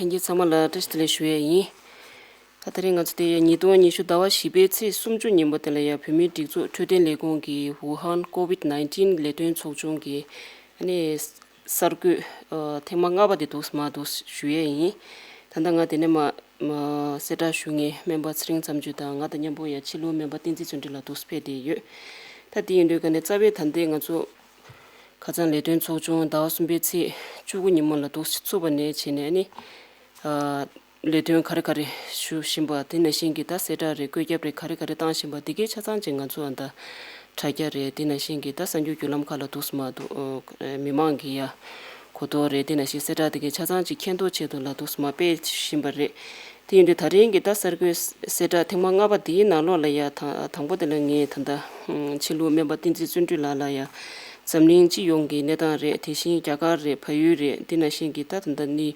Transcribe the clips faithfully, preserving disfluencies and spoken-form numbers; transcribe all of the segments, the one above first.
ལྷན་རྒྱས་ཚང་མ་ལ་བཀྲ་ཤིས་བདེ་ལེགས་ཞུ་ཡས་ཡིན། ད་དེ་རིང་ང་ཚོ་དེ་ཡ་ཉིས་སྟོང་ཉི་ཤུ་ཟླ་བ་བཞི་པའི་ཚེས་སུམ་ཅུ་ཉིན་མོ་དེ་ལ་ཡ་བོད་མིའི་སྒྲིག་འཛུགས་འཕྲོད་བསྟེན་ལས་ཁུངས་ཀྱི་ཝུ་ཧན་ཀོ་ཝིད་ནའིན་ཊིན་ལས་དོན་ཚོགས་ཆུང་གི་ཨ་ནི་གསར་འགོད་ཨ་ཐེངས་མ་ལྔ་པ་དེ་འདུག་མ་འདུག་ཞུ་ཡས་ཡིན། ད་ལྟ་ང་དེ་ནས་མ་མ་གསལ་བསྒྲགས་ཞུ་མཁན་སྨན་པ་ཚེ་རིང་མཚམས་གཅོད་དང་ང་དང་མཉམ་པོ་ཡ་ཕྱི་ལུགས་སྨན་པ་བསྟན་འཛིན་བརྩོན་འགྲུས་ལགས་འདུག་ཕེབས་བསྡད་ཡོད། ད་དེ་ཡིན་དུས་ཀ་ནས་རྩ་བའི་ད་ལྟའི་ང་ཚོ་ཁ་སང་ལས་དོན་ཚོགས་ཆུང་ཟླ་བ་གསུམ་པའི་ཚེས་བཅུ་དགུ་ཉིན་མོ་ལ་འདུག་ཚུགས་པ་ནས་བྱས་ནས་ཨ་ནི། ཨ་ལས་དོན་ག་རེ་ག་རེ་ཞུ་བཞིན་པ་དེ་ནང་བཞིན་གྱི་ད་གསལ་བསྒྲགས་རེད། བཀོད་ཁྱབ་རེད། ག་རེ་ག་རེ་བཏང་བཞིན་པ་དེ་གའི་ཆ་ཚང་ཅིག་ང་ཚོ་ཨ་ད་དྲ་རྒྱ་རེད། དེ་ནང་བཞིན་གྱི་ད་གསར་འགྱུར་བརྒྱུད་ལམ་ཁག་ལ་འདུག་མ་འདུག་ཨ་མི་མང་གི་ཡ་གོ་རྟོགས་རེད། དེ་ནང་བཞིན་གསལ་བསྒྲགས་དེ་གའི་ཆ་ཚང་ཅིག་མཁྱེན་རྟོགས་ཆེད་དུ་ལ་འདུག་མ་སྤེལ་བཞིན་པ་རེད། དེ་ཡིན་དུས་ད་རིང་གི་ད་གསར་འགོད་གསལ་བསྒྲགས་ཐེངས་མ་ལྔ་པ་དེའི་ནང་ལོགས་ལ་ཡ་ད་དང་པོ་དེ་ལ་ངས་ད་ད་ཕྱི་ལུགས་སྨན་པ་བསྟན་འཛིན་བརྩོན་འགྲུས་ལགས་ལ་ཡ་འཛམ་གླིང་སྤྱི་ཡོངས་ཀྱི་གནས་སྟངས་རེད། དེ་བཞིན་རྒྱ་གར་རེད། བལ་ཡུལ་རེད། དེ་ནང་བཞིན་གྱི་ད་ད་ད་ནི་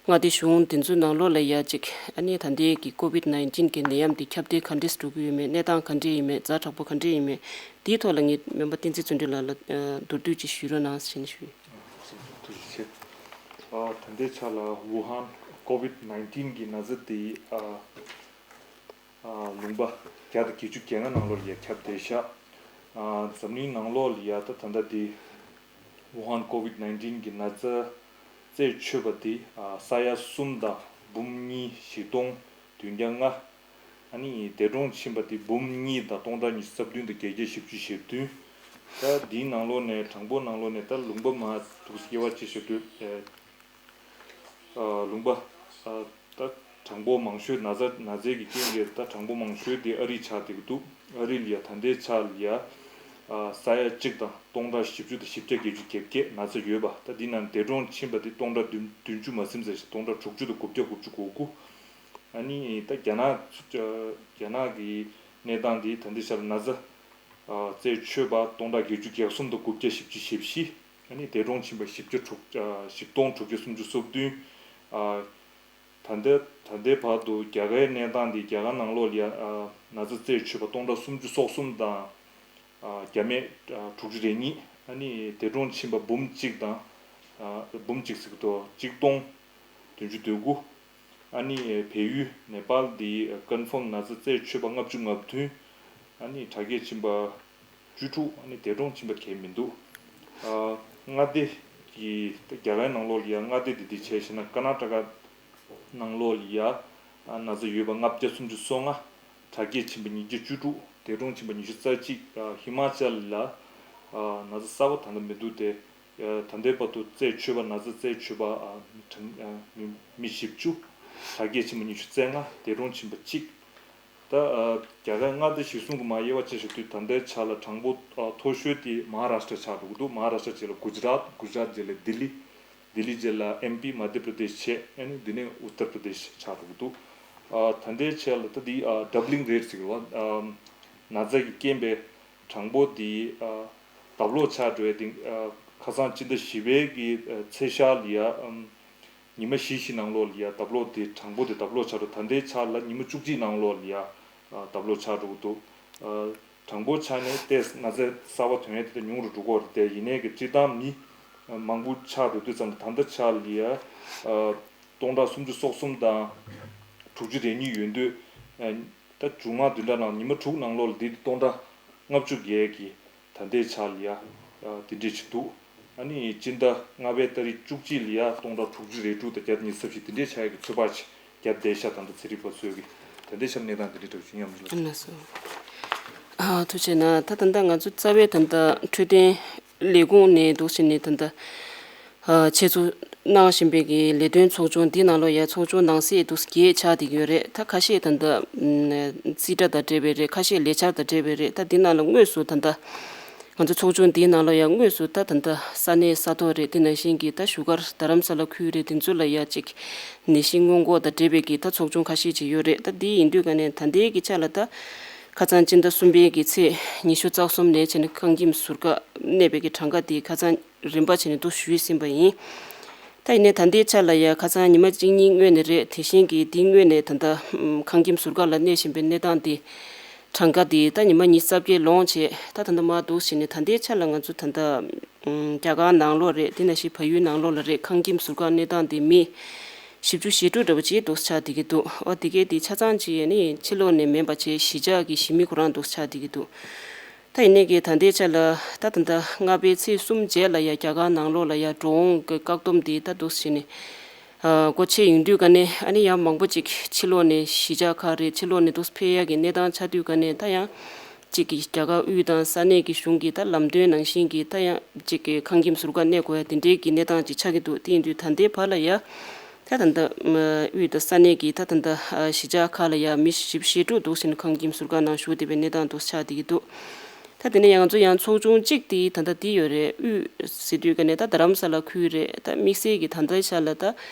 མངའ་སྡེ་གཞུང་དེ་ཚོའི་ནང་ལོགས་ལ་ཡ་ཅིག་ཨ་ནི་ད་ལྟའི་གི་ཀོ་ཝིད་ནའིན་ཊིན་གི་ནད་ཡམས་འདི་ཁྱབ་གདལ་ག་འདྲས་འགྲོ་གི་ཡོད་མེད། གནས་སྟངས་ག་འདྲས་ཡིན་མེད། ཛ་དྲག་པོ་ག་འདྲས་ཡིན་མེད། དེའི་ཐོག་ལ་ངས་སྨན་པ་བསྟན་འཛིན་བརྩོན་འགྲུས་ལགས་ལ་ཨ་མདོར་བསྡུས་ཅིག་ཞུས་རོགས་གནང་ཞེས་ཞུ། ཐུགས་རྗེ་ཆེ། ཨ་ད་ལྟའི་ཆ་ལ་ཝུ་ཧན་ཀོ་ཝིད་ནའིན་ཊིན་གི་ན་ཚ་དེ་ཨ་ཨ་ལུང་པ་བརྒྱ་དང་བརྒྱད་ཅུ་གྱ་ལྔ་ནང་ལོགས་ལ་ཡ་ཁྱབ་བསྡད་ཤག་ཨ་འཛམ་གླིང་ནང་ལོགས་ལ་ཡ་ད་ད་ལྟ་དེ་ཝུ་ཧན་ཀོ་ཝིད་ནའིན་ཊིན་གི་ན་ཚ་རྩད་ཆོད་པ་དེ་ཨ་ས་ཡ་གསུམ་དང་འབུམ་གཉིས་བཞི་སྟོང་བདུན་བརྒྱ་ལྔ། ཨ་ནི་འདས་གྲོངས་ཕྱིན་པ་དེ་འབུམ་གཉིས་དང་སྟོང་ཕྲག་ཉི་ཤུ་རྩ་བདུན་དང་བརྒྱད་བརྒྱ་བཞི་བཅུ་ཞེ་བདུན། ད་འདིའི་ནང་ལོགས་ནས་གྲངས་འབོར་ནང་ལོགས་ནས་ད་ལུང་པ་མ་འདུག་དབྱེ་བ་ཕྱེ་ཞུ་དུས་ཨ་ལུང་པ་ཨ་ད་གྲངས་འབོར་མང་ཤོས་ན་ཚ་ན་ཚའི་གི་རྐྱེན་གྱིས་ད་གྲངས་འབོར་མང་ཤོས་དེ་ཨ་རི་ཆགས་བསྡད་ཀྱི་འདུག་ཨ་རི་ལ་ཡ་ད་ལྟའི་ཆ་ལ་ཡ་ཨ་ས་ཡ་གཅིག་དང་སྟོང་ཕྲག་བཞི་བཅུ་དང་བཞི་བརྒྱ་བརྒྱད་ཅུ་གྱ་བརྒྱད་ན་ཚ་ཡོད་པ། ད་འདི་ནང་འདས་གྲོངས་ཕྱིན་པ་དེ་སྟོང་ཕྲག་བདུན་བདུན་ཅུ་མ་ཟིན་ཙམ་ཞིག་སྟོང་ཕྲག་དྲུག་ཅུ་དང་དགུ་བརྒྱ་དགུ་བཅུ་གོ་དགུ། ཨ་ནི་ད་རྒྱ་ནག་རྒྱ་ནག་གི་གནས་སྟངས་འདི་ད་ལྟའི་ཆར་ན་ཚ་ཨ་རྩད་ཆོད་པ་སྟོང་ཕྲག་བརྒྱད་ཅུ་གྱ་གསུམ་དང་དགུ་བརྒྱ་བཞི་བཅུ་ཞེ་བཞི། ཨ་ནི་འདས་གྲོངས་ཕྱིན་པ་བཞི་བརྒྱ་དྲུག་ཨ་བཞི་སྟོང་དྲུག་བརྒྱ་སུམ་ཅུ་སོ་བདུན། ཨ་ད་ལྟའི་ད་ལྟའི་བར་དུ་རྒྱ་གར་གནས་སྟངས་འདི་རྒྱ་གར་ནང་ལོགས་ལ་ཡ་ཨ་ན་ཚ་རྩད་ཆོད་པ་སྟོང་ཕྲག་སུམ་ཅུ་སོ་གསུམ་དང་ཨ་བརྒྱ་མེད་ཨ་དྲུག་ཅུ་རེ་གཉིས། ཨ་ནི་འདས་གྲོངས་ཕྱིན་པ་འབུམ་གཅིག་དང་ཨ་འབུམ་གཅིག་ཟེར་གི་འདུག་གཅིག་སྟོང་བདུན་ཅུ་དོན་དགུ། ཨ་ནི་བལ་ཡུལ་ནེ་པཱལ་འདི་ཀོན་ཧྥམ་ན་ཚ་རྩད་ཆོད་པ་ལྔ་བཅུ་ང་བདུན། ཨ་ནི་དྲག་སྐྱེད་ཕྱིན་པ་བཅུ་དྲུག་ཨ་ནི་འདས་གྲོངས་ཕྱིན་པ་གང་ཡང་མི་འདུག་ཨ་མངའ་སྡེ་གི་རྒྱ་གར་ནང་ལོགས་ལ་ཡ་མངའ་སྡེ་འདི་འདི་བྱས་ཤེ་ན་ཀར་ནཱ་ཊ་ཀ་ནང་ལོགས་ལ་ཡ་ཨ་ན་ཚ་ཡོད་པ་ལྔ་བརྒྱ་སུམ་ཅུ་སོ་ལྔ། དྲག་སྐྱེད་ཕྱིན་པ་ཉིས་བརྒྱ་བཅུ་དྲུག་འདས་གྲོངས་ཕྱིན་པ་ཉི་ཤུ་རྩ་གཅིག་ཨ་ཧི་མ་ཅལ་ལ་ཨ་ན་ཚ་གསར་པ་ད་ལྟ་མི་འདུག་སྟེ། ད་ལྟའི་བར་དུ་རྩད་ཆོད་པ་ན་ཚ་རྩད་ཆོད་པ་ཨ་གྲངས་ཨ་མི་མི་བཞི་བཅུ། དྲག་སྐྱེད་ཕྱིན་པ་ཉི་ཤུ་རྩ་ལྔ། འདས་གྲོངས་ཕྱིན་པ་གཅིག་ད་ཨ་རྒྱ་གར་མངའ་སྡེ་གཞིར་བཟུང་གི་མ་དབྱེ་བ་ཕྱེ་ཞུ་དུས་ད་ལྟའི་ཆ་ལ་གྲངས་འབོར་ཨ་མཐོ་ཤོས་དེ་མ་ཧ་ར་ཤ་ཊ་ཆགས་འགྲོ་གི་འདུག་མ་ཧ་ར་ཤ་ཊ་རྗེས་ལ་གུ་ཇི་རཱཏ། གུ་ཇི་རཱཏ་རྗེས་ལ་ལྡི་ལི། ལྡི་ལི་རྗེས་ལ་ཨེམ་པི་མ་དྷྱ་པྲ་དེཤ་བྱས། ཨ་ནི་འདི་ནས་ཨུ་ཏར་པྲ་དེཤ་ཆགས་འགྲོ་གི་འདུག་ཨ་ད་ལྟའི་ཆ་ལ་ད་འདི་ཨ་ཌབ་ལིང་རེཊ་ཟེར་གི་རེད་བ། ཨ་ན་ཚ་གི་རྐྱེན་པས་གྲངས་འབོར་འདི་ཨ་ལྡབ་ལོག་ཆགས་འགྲོ་བའི་སྟེང་ཨ་ཁ་སང་སྤྱི་ཟླ་བཞི་པའི་གི་ཨ་ཚེས་ཤར་ལ་ཡ་ཨམ་ཉི་མ་བཞི་བཞི་ནང་ལོགས་ལ་ཡ་ལྡབ་ལོག་དེ་གྲངས་འབོར་དེ་ལྡབ་ལོག་ཆགས་འགྲོ། ད་ལྟའི་ཆ་ལ་ཉི་མ་བཅུ་གཅིག་ནང་ལོགས་ལ་ཡ་ཨ་ལྡབ་ལོག་ཆགས་འགྲོ་གི་འདུག་ཨ་གྲངས་འབོར་ཆ་ནས་ཏོག་ཙམ་ན་ཚ་གསར་པ་ཐོན་ཡས་དེ་ད་ཉུང་རུ་འགྲོ་གི་རེད་དེ། ཡིན་ནའི་གི་སྤྱིར་བཏང་མི་མང་པོ་ཆགས་འགྲོ་དུས་ཙམ་ལ་ད་ལྟ་ཆ་ལ་ཡ་ཨ་སྟོང་ཕྲག་སུམ་ཅུ་སོ་གསུམ་དང་དྲུག་ཅུ་རེ་གཉིས་ཡོད་དུས། ཨ་ད་བྱུང་ང་བདུན་ཕྲག་ནང་ཉི་མ་དྲུག་ནང་ལོགས་ལ་འདི་སྟོང་ཕྲག་ལྔ་བཅུ་བརྒལ་གྱི་ད་ལྟའི་ཆ་ལ་ཡ་ཨ་དེ་འདྲས་ཅིག་འདུག་ཨ་ནི་སྤྱི་ཟླ་ལྔ་པའི་ཏ་རིག་བཅུ་གཅིག་ལ་ཡ་སྟོང་ཕྲག་དྲུག་ཅུ་རེ་དྲུག་དང་བརྒྱ་དང་ཉི་ཤུ་རྩ་བཞི་དེ་འདྲའི་ཆ་ཡ་གི་ཚོད་དཔག་ཅིག་བརྒྱབ་བསྡད་ཤག་ད་ལྟ་ཚན་རིག་པ་ཚོས་ཀྱི་ད་ལྟའི་ཆར་གནས་སྟངས་དེ་འདྲའི་འདྲ་བོ་ཞིག་སྙམ་ལ། ལགས་སོ། ཨ་ཐུགས་རྗེ་གནང་། ད་ད་ལྟ་ང་ཚོ་རྩ་བའི་ད་ལྟ་འཕྲོད་བསྟེན་ལས་ཁུངས་ནས་འདུག་བྱས་ནས་ད་ལྟ་ཨ་ཆེད་འཛུགས་གནང་བཞིན་པའི་གི་ལས་དོན་ཚོགས་ཆུང་འདི་ནང་ལོགས་ཡ་ཚོགས་ཆུང་ནང་གསེས་འདུག་བརྒྱད་ཆགས་བསྡད་ཀྱི་ཡོད་རེད། ད་ཁ་ཤས་ད་ལྟ་ཨམ་རྩིས་ཁྲ་དང་འབྲེལ་བའི་རེད། ཁ་ཤས་ལས་འཆར་དང་འབྲེལ་བའི་རེད། ད་འདི་ནང་ལ་དངོས་སུ་ད་ལྟ་ང་ཚོ་ཚོགས་ཆུང་འདིའི་ནང་ལ་ཡང་དངོས་སུ་ད་ད་ལྟ་ས་གནས་ས་ཐོག་རེད། དེ་ནང་བཞིན་གྱི་ད་བཞུགས་སྒར་རྡ་རམ་ས་ལ་ཁུལ་རེད། དེ་ཚོ་ལ་ཡ་གཅིག་ནད་གཞི་སྔོན་འགོག་དང་འབྲེལ་བའི་གི་ད་ཚོགས་ཆུང་ཁ་ཤས་ཅིག་ཡོད་རེད། ད་འདི་ཡིན་དུས་ག་ནས་ད་ལྟའི་གི་ཆ་ལ་ད་ཁ་སང་སྤྱི་ཟླ་གསུམ་པའི་གི་ཚེས་ཉི་ཤུ་རྩ་གསུམ་ནས་བྱས་ནས་ཁང་ཁྱིམ་ཟུར་བཀག་གནས་པའི་གི་གྲངས་ཀ་དེ་ཁ་སང་རིམ་པ་བྱས་ནས་འདུག་ཞུས་ཟིན་པ་ཡིན། ད་ཡིན་ནའི་ད་ལྟའི་ཆ་ལ་ཡ་ཁ་སང་ཉི་མ་གཅིག་གཉིས་སྔོན་ནས་རེད། དེ་བཞིན་གྱི་དེའི་སྔོན་ནས་ད་ལྟ་ཁང་ཁྱིམ་ཟུར་བཀག་ལ་གནས་བཞིན་པའི་གནས་སྟངས་དེ་གྲངས་ཀ་དེ་ད་ཉི་མ་ཉི་ཤུ་རྩ་བརྒྱད་ལོངས་བྱས། ད་ད་ལྟ་མར་འདུག་བྱས་ནས་ད་ལྟའི་ཆ་ལ་ང་ཚོ་ད་ལྟ་རྒྱ་གར་ནང་ལོགས་རེད། དེ་ནང་བཞིན་བལ་ཡུལ་ནང་ལོགས་ལ་རེད། ཁང་ཁྱིམ་ཟུར་བཀག་གནས་སྟངས་དེ་མི་ བཞི་བཅུ་ཞེ་དྲུག་འདྲ་པོ་ཅིག་འདུག་ཆགས་བསྡད་ཀྱི་འདུག་ཨོ་དེ་གས་དེ་ཆ་ཚང་ཅིག་ནི་ཕྱི་ལོགས་ནས་མིན་པ་བྱས་གཞིས་ཆགས་ཀྱི་གཞིས་མི་ཁོ་རང་འདུག་ཆགས་བསྡད་ཀྱི་འདུག་ད་ཡིན་ནའི་གི་ད་ལྟའི་ཆ་ལ་ད་ད་ལྟ་ལྔ་པའི་ཚེས་གསུམ་རྗེས་ལ་ཡ་རྒྱ་གར་ནང་ལོགས་ལ་ཡ་འགྲོ་འོང་གི་བཀག་སྡོམ་དེ་ད་འདུག་བྱས་ནས་སྒོ་ཕྱེ་ཡོང་དུས་ག་ནས་ཨ་ནི་ཡང་མང་པོ་ཅིག་ཕྱི་ལོགས་ནས་གཞིས་ཆགས་ཁག་རེད། ཕྱི་ལོགས་ནས་འདུག་ཕེབས་ཡག་གི་གནས་སྟངས་ཆགས་དུས་ག་ནས་ད་ཡང་གཅིག་གི་རྒྱ་གར་དབུས་དང་ས་གནས་ཀྱི་གཞུང་གི་ད་ལམ་སྟོན་ནང་བཞིན་གྱི་ད་ཡང་གཅིག་གི་ཁང་ཁྱིམ་ཟུར་བཀག་གནས་དགོས་ཡ་དེ་འདྲའི་གི་གནས་སྟངས་ཅིག་ཆགས་ཀྱི་འདུག་དེ་ཡིན་དུས་ད་ལྟའི་བར་ལ་ཡ་ད་ད་ལྟ་དབུས་དང་ས་གནས་ཀྱི་ད་ད་ལྟ་གཞིས་ཆགས་ཁག་ལ་ཡ་མི་བཞི་བཅུ་ཞེ་དྲུག་འདུག་ཟིན་ཁང་ཁྱིམ་ཟུར་བཀག་ནང་བཞུགས་བསྡད་པའི་གནས་སྟངས་འདུག་ཆགས་བསྡད་ཀྱི་འདུག་ད་དེ་ནས་ཡང་ང་ཚོ་ཡང་ཚོགས་ཆུང་གཅིག་དེ་ད་ལྟ་དེ་ཡོད་རེད། དབུས་ཟེར་དུས་ག་ནས་ད་རྡ་རམ་ས་ལ་ཁུལ་རེད། ད་དམིགས་བསལ་གྱི་ད་ལྟའི་ཆ་ལ་ད་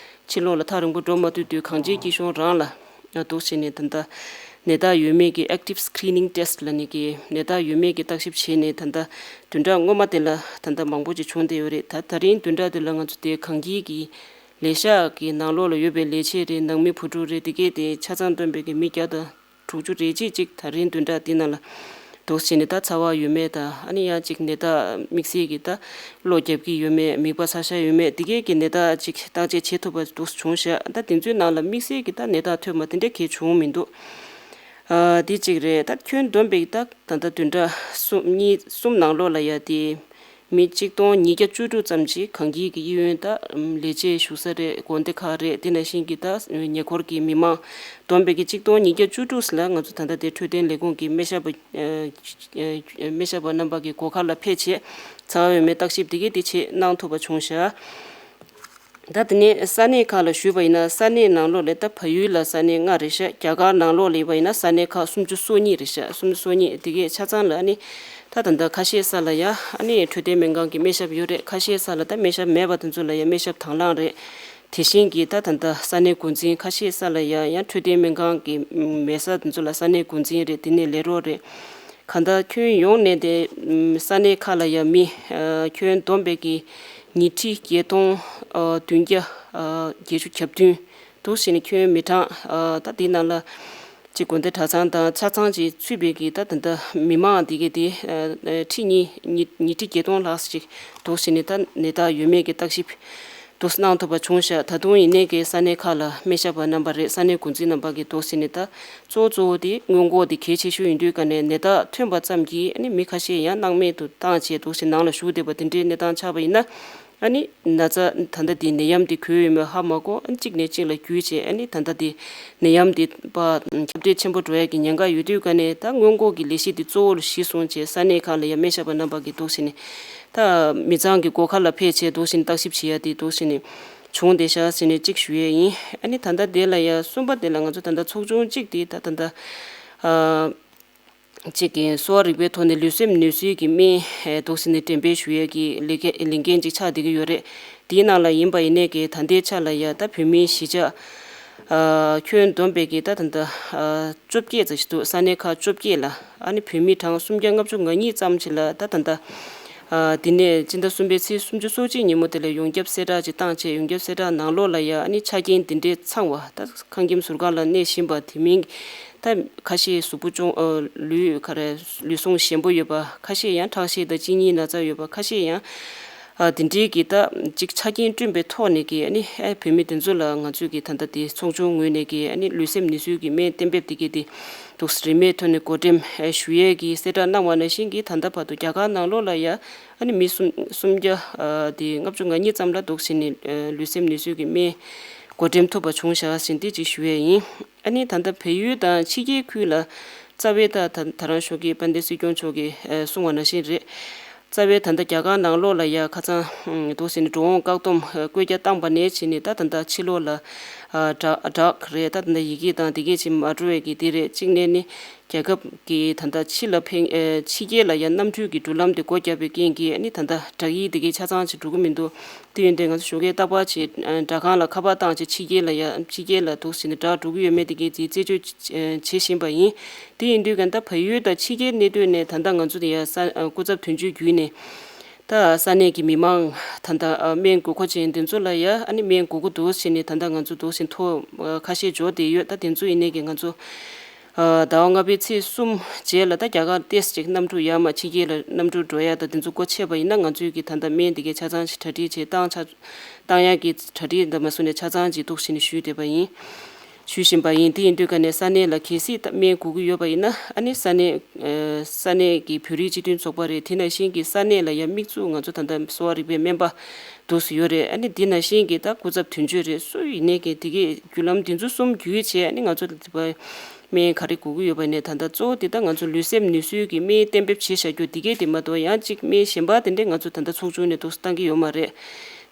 ཕྱི་ལོགས་ལ་ཐག་རིང་པོ་འགྲོ་མ་ཐུབ་དུས་གང་ཅིའི་སྐྱིད་གཤོངས་རང་ལ་འདུག་བྱས་ནས་ད་ལྟ་ནད་རྟགས་ཡོད་མེད་ཀྱི་active screening test ལབ་ནས་ཀྱི་ནད་རྟགས་ཡོད་མེད་ཀྱི་བརྟག་ཞིབ་བྱས་ནས་ད་ལྟ་བདུན་ཕྲག་སྔོན་མ་དེ་ལ་ད་ལྟ་མང་པོ་ཅིག་བྱུང་བསྡད་ཡོད་རེད། ད་ད་རིང་བདུན་ཕྲག་དེ་ལ་ང་ཚོ་དེ་གངས་སྐྱིད་ཀྱི་ལས་ཤག་གི་ནང་ལོགས་ལ་ཡོད་པའི་ལས་བྱེད་རེད། ནང་མི་བུ་ཕྲུག་རེད། དེ་གས་དེ་ཆ་ཚང་བསྡོམས་པའི་གི་མི་བརྒྱ་དང་དྲུག་ཅུ་རེ་གཅིག་ཅིག་ད་རིང་བདུན་ཕྲག་འདི་ནང་ལ་འདུག་བྱས་ནས་ད་ཚ་བ་ཡོད་མེད་དང་ཨ་ནི་ཡང་ཅིག་ནད་རྟགས་དམིགས་བསལ་གྱི་ད་གློ་རྒྱབ་ཀྱི་ཡོད་མེད། མིད་པ་ཚ་ཤ་ཡོད་མེད། དེ་གས་ཀྱི་ནད་རྟགས་ཅིག་བརྟག་དཔྱད་བྱེད་ཐུབ་པ་འདུག་བྱུང་ཤག་ད་དེ་ཚོའི་ནང་ལ་དམིགས་བསལ་གྱི་ད་ནད་རྟགས་ཐོན་པ་དེ་འདྲ་གས་བྱུང་མི་འདུག་ཨ་དེ་གཅིག་རེད། ད་ཁྱོན་བསྡོམས་པའི་ད་ད་ལྟ་བདུན་ཕྲག་གསུམ་གཉིས་གསུམ་ནང་ལོགས་ལ་ཡ་དེ་མི་གཅིག་སྟོང་ཉིས་བརྒྱ་བཅུ་དྲུག་ཙམ་ཅིག་གངས་སྐྱིད་ཀྱི་གཡས་གཡོན་ད་ལས་བྱེད་བཞུགས་ས་རེད། དགོན་སྡེ་ཁག་རེད། དེ་ནང་བཞིན་གྱི་ད་ཉེ་འཁོར་གྱི་མི་མང་བསྡོམས་པའི་གི་གཅིག་སྟོང་ཉིས་བརྒྱ་བཅུ་དྲུག་ལ་ང་ཚོ་ད་ལྟ་དེ་འཕྲོད་བསྟེན་ལས་ཁུངས་ཀྱི་སྨན་ཞབས་པ་སྨན་ཞབས་པ་རྣམ་པ་གི་སྒོ་ཁ་ལ་ཕེབས་བྱས་ཚ་བ་ཡོད་མེད་བརྟག་ཞིབ་དེ་གས་དེ་བྱས་གནང་ཐུབ་པ་བྱུང་ཤག་ད་དེ་ནས་ས་གནས་ཁག་ལ་ཞུས་པ་ཡིན་ན་ས་གནས་ནང་ལོགས་ལ་ད་བལ་ཡུལ་ལ་ས་གནས་ལྔ་རེད་ཤག་རྒྱ་གར་ནང་ལོགས་ལ་ཡིན་པ་ཡིན་ན་ས་གནས་ཁག་སུམ་ཅུ་སོ་གཉིས་རེད་ཤག་སུམ་ཅུ་སོ་གཉིས་དེ་གས་ཆ་ཚང་ལ་ཨ་ནི་ད་ད་ལྟ་ཁ་ཤས་ས་ལ་ཡ་ཨ་ནི་འཕྲོད་བསྟེན་སྨན་ཁང་གི་སྨན་ཞབས་ཡོད་རེད། ཁ་ཤས་ས་ལ་ད་སྨན་ཞབས་མེད་པ་དེ་ཚོ་ལ་ཡ་སྨན་ཞབས་དང་བླངས་རེད། དེ་བཞིན་གྱི་ད་ད་ལྟ་ས་གནས་འགོ་འཛིན་ཁ་ཤས་ས་ལ་ཡ་ཡང་འཕྲོད་བསྟེན་སྨན་ཁང་གི་མེད་ས་དེ་ཚོ་ལ་ས་གནས་འགོ་འཛིན་རེད། དེ་ནས་ལས་རོགས་རེད། གང་ལྟར་ཁྱོན་ཡོངས་ནས་དེ་ས་གནས་ཁག་ལ་ཡང་མི་ཁྱོན་བསྡོམས་པའི་གི་ཉིས་ཁྲི་བརྒྱད་སྟོང་བདུན་བརྒྱ་བརྒྱད་ཅུ་གྱ་བདུན་འདུག་བྱས་ནས་ཁྱོན་མི་གྲངས་ད་དེའི་ནང་ལ་ཅིག་དགོན་སྡེ་གྲྭ་ཚང་དང་ཆ་ཚང་ཅིག་ཚུད་པའི་གི་ད་ད་ལྟ་མི་མང་དེ་གའི་དེ་ཁྲི་གཉིས་ཉིས་ཉིས་ཁྲི་བརྒྱད་སྟོང་ལྷག་ཅིག་འདུག་བྱས་ནས་ད་ནད་རྟགས་ཡོད་མེད་ཀྱི་བརྟག་ཞིབ་འདུག་གནང་ཐུབ་པ་བྱུང་ཤག་ད་དུང་ཡིན་ནའི་གི་ས་གནས་ཁག་ལ་སྨན་ཞབས་པ་རྣམ་པ་རེད། ས་གནས་འགོ་འཛིན་རྣམ་པ་གི་འདུག་བྱས་ནས་ད་གཙོ་བོ་གཙོ་བོ་དེ་སྔོན་འགོག་དེ་གལ་ཆེ་ཤོས་ཡིན་དུས་ག་ནས་ནད་རྟགས་ཐོན་པ་ཙམ་གྱིས་ཨ་ནི་མི་ཁ་ཤས་ཡང་སྣང་མེད་དུ་བཏང་བྱས་འདུག་བྱས་ནང་ལ་ཞུགས་བསྡད་པ་དེ་འདྲའི་གནས་སྟངས་ཆགས་པ་ཡིན་ན་ཨ་ནི་ན་ཚ་ད་ལྟ་དེ་ནད་ཡམས་དེ་འགོས་ཡོད་མེད་ཧ་མ་གོ་ཨ་ནི་གཅིག་ནས་གཅིག་ལ་བརྒྱུད་བྱས་ཨ་ནི་ད་ལྟ་དེ་ནད་ཡམས་དེ་པ་ཁྱབ་གདལ་ཆེན་པོ་འགྲོ་ཡ་གི་ཉེན་ཁ་ཡོད་དུས་ག་ནས་ད་སྔོན་འགོག་གི་ལས་གཞི་དེ་གཙོ་བོར་གཞི་བཟུང་བྱས་ས་གནས་ཁག་ལ་ཡང་སྨན་ཞབས་པ་རྣམ་པ་གི་འདུག་བྱས་ནས་ད་མི་ཚང་གི་སྒོ་ཁ་ལ་ཕེབས་བྱས་འདུག་བྱས་ནས་བརྟག་ཞིབ་བྱེད་ཡ་དེ་འདུག་བྱས་ནས་བྱུང་བསྡད་ཤག་ཟེར་ནས་གཅིག་ཞུ་ཡས་ཡིན། ཨ་ནི་ད་ལྟ་དེ་ལ་ཡ་གསུམ་པ་དེ་ལ་ང་ཚོ་ད་ལྟ་ཚོགས་ཆུང་གཅིག་དེ་ད་ད་ལྟ་ཨ་གཅིག་གི་གསོ་བ་རིག་པའི་ཐོག་ནས་ལུས་སེམས་ནུས་གསོའི་གི་སྨན་འདུག་ཟེར་ནས་འགྲེམས་སྤེལ་ཞུ་ཡས་ཀྱི་ལས་ཀ་ལས་འགན་ཅིག་ཆགས་བསྡད་ཀྱི་ཡོད་རེད། དེའི་ནང་ལ་ཡིན་པ་ཡིན་ནའི་གི་ད་ལྟའི་ཆ་ལ་ཡ་ད་བོད་མིའི་གཞིས་ཆགས་ཨ་ཁྱོན་བསྡོམས་པའི་གི་ད་ད་ད་ཨ་བཅོ་བརྒྱད་ཙམ་ཞིག་འདུག་ས་གནས་ཁག་བཅོ་བརྒྱད་ལ་ཨ་ནི་བོད་མི་གྲངས་སུམ་བརྒྱ་ལྔ་བཅུ་ང་གཉིས་ཙམ་ཞིག་ལ་ད་ད་ད་ཨ་དེ་ནས་སྤྱི་ཟླ་གསུམ་པའི་ཚེས་སུམ་ཅུ་སོ་གཅིག་ཉིན་མོ་དེ་ལ་ཡོངས་ཁྱབ་གསལ་བསྒྲགས་ཅིག་བཏང་བྱས་ཡོངས་ཁྱབ་གསལ་བསྒྲགས་ནང་ལོགས་ལ་ཡ་ཨ་ནི་ཆ་རྐྱེན་དེ་འདྲའི་ཚང་བ་ད་ཁང་ཁྱིམ་ཟུར་བཀག་ལ་གནས་བཞིན་པ་དེ་མིན་ད་ཁ་ཤས་གཟུགས་པོ་ཅུང་ཨ་ལུས་ག་རེ་ལུས་ཟུངས་ཞན་པོ་ཡོད་པ་ཁ་ཤས་ཡང་ཁྲག་ཤེད་དང་གཅིན་སྙིའི་ན་ཚ་ཡོད་པ་ཁ་ཤས་ཡང་ཨ་དེ་འདྲའི་གི་ད་ཅིག་ཆ་རྐྱེན་བསྐྲུན་པའི་ཐོག་ནས་གི་ཨ་ནི་ཨ་བོད་མི་དེ་ཚོ་ལ་ང་ཚོས་གི་ད་ལྟ་དེ་ཚོགས་ཆུང་ངོས་ནས་གི་ཨ་ནི་ལུས་སེམས་ནུས་གསོའི་གི་སྨན་གཏན་འབེབས་དེ་གི་དེ་འདུག་རིན་མེད་ཐོག་ནས་བགོ་འགྲེམས་ཨ་ཞུ་ཡས་གི་གསལ་བསྒྲགས་གནང་བ་ནང་བཞིན་གི་ད་ལྟ་བར་དུ་རྒྱ་གར་ནང་ལོགས་ལ་ཡ་ཨ་ནི་མི་སུམ་སུམ་བརྒྱ་ཨ་དེ་ལྔ་བཅུ་ང་གཉིས་ཙམ་ལ་འདུག་ཟེར་ནས་ཨ་ལུས་སེམས་ནུས་གསོའི་གི་སྨན་བགོ་འགྲེམས་ཐུབ་པ་བྱུང་བཞག་ཟེར་འདི་ཅིག་ཞུ་ཡས་ཡིན། ཨ་ནི་ད་ལྟ་བལ་ཡུལ་དང་ཕྱི་རྒྱལ་ཁུལ་ལ་རྩ་བའི་ད་ད་ད་རང་ཤོག་གི་དཔལ་ལྡན་སྲིད་སྐྱོང་མཆོག་གིས་ཨ་གསུངས་པ་ནང་བཞིན་རེད། རྩ་བའི་ད་ལྟ་རྒྱ་གར་ནང་ལོགས་ལ་ཡ་ཁ་སང་འདུག་ཟེར་ནས་འགྲོ་འོང་བཀག་སྡོམ་ཨ་བཀོད་རྒྱ་བཏང་པ་ནས་བྱས་ནས་ད་ད་ལྟ་ཕྱི་ལོགས་ལ་ཨ་བསྒྲགས་བསྒྲགས་རེད། ད་ད་ལྟ་ཡི་གེ་དང་དེ་གས་ཅིག་མ་འགྲོ་བའི་གི་དེ་རེད། གཅིག་ནས་ནི་རྒྱལ་ཁབ་ཀྱི་ད་ལྟ་ཕྱི་ལ་ཕེབས་ཨ་ཕྱི་རྒྱལ་ལ་ཡ་གནམ་གྲུའི་གི་འགྲུལ་ལམ་དེ་སྒོ་བརྒྱབ་པའི་རྐྱེན་གྱིས་ཨ་ནི་ད་ལྟ་བསྒྲགས་ཡིག་དེ་གས་ཆ་ཚང་ཅིག་འགྲོ་གི་མི་འདུག་དེ་ཡིན་དུས་ང་ཚོ་ཞོགས་ཀས་རྟག་པར་ཅིག་ཨ་སྒྲ་ཁང་ལ་ཁ་པར་བཏང་བྱས་ཕྱི་རྒྱལ་ལ་ཡ་ཕྱི་རྒྱལ་ལ་འདུག་ཟེར་ནས་སྒྲ་འགྲོ་གི་ཡོད་མེད་དེ་གའི་དེ་རྩད་གཅོད་ཨ་བྱེད་བཞིན་པ་ཡིན། དེ་ཡིན་དུས་ག་ད་བལ་ཡུལ་དང་ཕྱི་རྒྱལ་གནས་སྡོད་ནས་ད་ལྟ་ང་ཚོ་དེ་ཡ་ས་ཨ་སྐུ་ཚབ་དོན་གཅོད་བརྒྱུད་ནས་ད་ས་གནས་ཀྱི་མི་མང་ད་ལྟ་ཨ་སྨན་དགོས་མཁོ་ཅན་དེ་ཚོ་ལ་ཡ་ཨ་ནི་སྨན་དགོས་མཁོ་འདུག་ཟེར་ནས་ད་ལྟ་ང་ཚོ་འདུག་ཟེར་ཐོ་ཨ་ཁ་ཤས་འབྱོར་བསྡད་ཡོད། ད་དེ་ཚོ་ཡིན་ནའི་གི་ང་ཚོ་ ཟླ་བ་ལྔ་པའི་ཚེས་གསུམ་རྗེས་ལ་ད་རྒྱ་གར་ཏེས་ཅིག་གནམ་གྲུ་ཡར་མར་ཕྱི་རྒྱལ་ལ་གནམ་གྲུ་འགྲོ་ཡ་ད་དེ་ཚོ་སྒོ་ཕྱེ་བ་ཡིན་ན་ང་ཚོའི་གི་ད་ལྟ་སྨན་དེ་གའི་ཆ་ཚང་ཞིག་གྲ་སྒྲིག་བྱེད་སྟངས་ཆ་བཏང་ཡག་གི་གྲ་སྒྲིག་འདི་མ་སུ་ནས་ཆ་ཚང་ཅིག་འདུག་བྱས་ནས་ཞུས་བསྡད་པ་ཡིན། ཞུ་བཞིན་པ་ཡིན། དེ་ཡིན་དུས་ཀ་ནས་ས་གནས་ལ་གལ་སྲིད་ད་སྨན་དགོས་ཀྱི་ཡོད་པ་ཡིན་ན་ཨ་ནི་ས་གནས་ས་གནས་ཀྱི་བོད་རིགས་སྤྱི་མཐུན་ཚོགས་པ་རེད། དེ་ནང་བཞིན་གྱི་ས་གནས་ལ་ཡང་དམིགས་བཙུགས་ང་ཚོ་ད་ལྟ་གསོ་བ་རིག་པའི་སྨན་པ་འདུག་སེ་ཡོད་རེད། ཨ་ནི་དེ་ནང་བཞིན་གྱི་ད་སྐུ་ཚབ་དོན་གཅོད་རེད། སུ་ཡིན་ནའི་གི་དེ་གའི་བརྒྱུད་ལམ་དེ་ཚོ་གསུམ་བརྒྱུད་བྱས་ཨ་ནི་ང་ཚོ་ད་སྨན་ག་རེ་དགོས་ཀྱི་ཡོད་པ་ནས་ད་ལྟ་གཙོ་བོ་དེ་ད་ང་ཚོ་ལུས་སེམས་ནུས་གསོའི་གི་སྨན་གཏན་འབེབས་བྱེད་བཞག་རྒྱུ་དེ་གས་དེ་མ་གཏོགས་ཡང་གཅིག་སྨན་གཞན་པ་དེ་འདྲས་ང་ཚོ་ད་ལྟ་ཚོགས་ཆུང་ནས་འདུག་སེ་བཏང་གི་ཡོད་མ་རེད།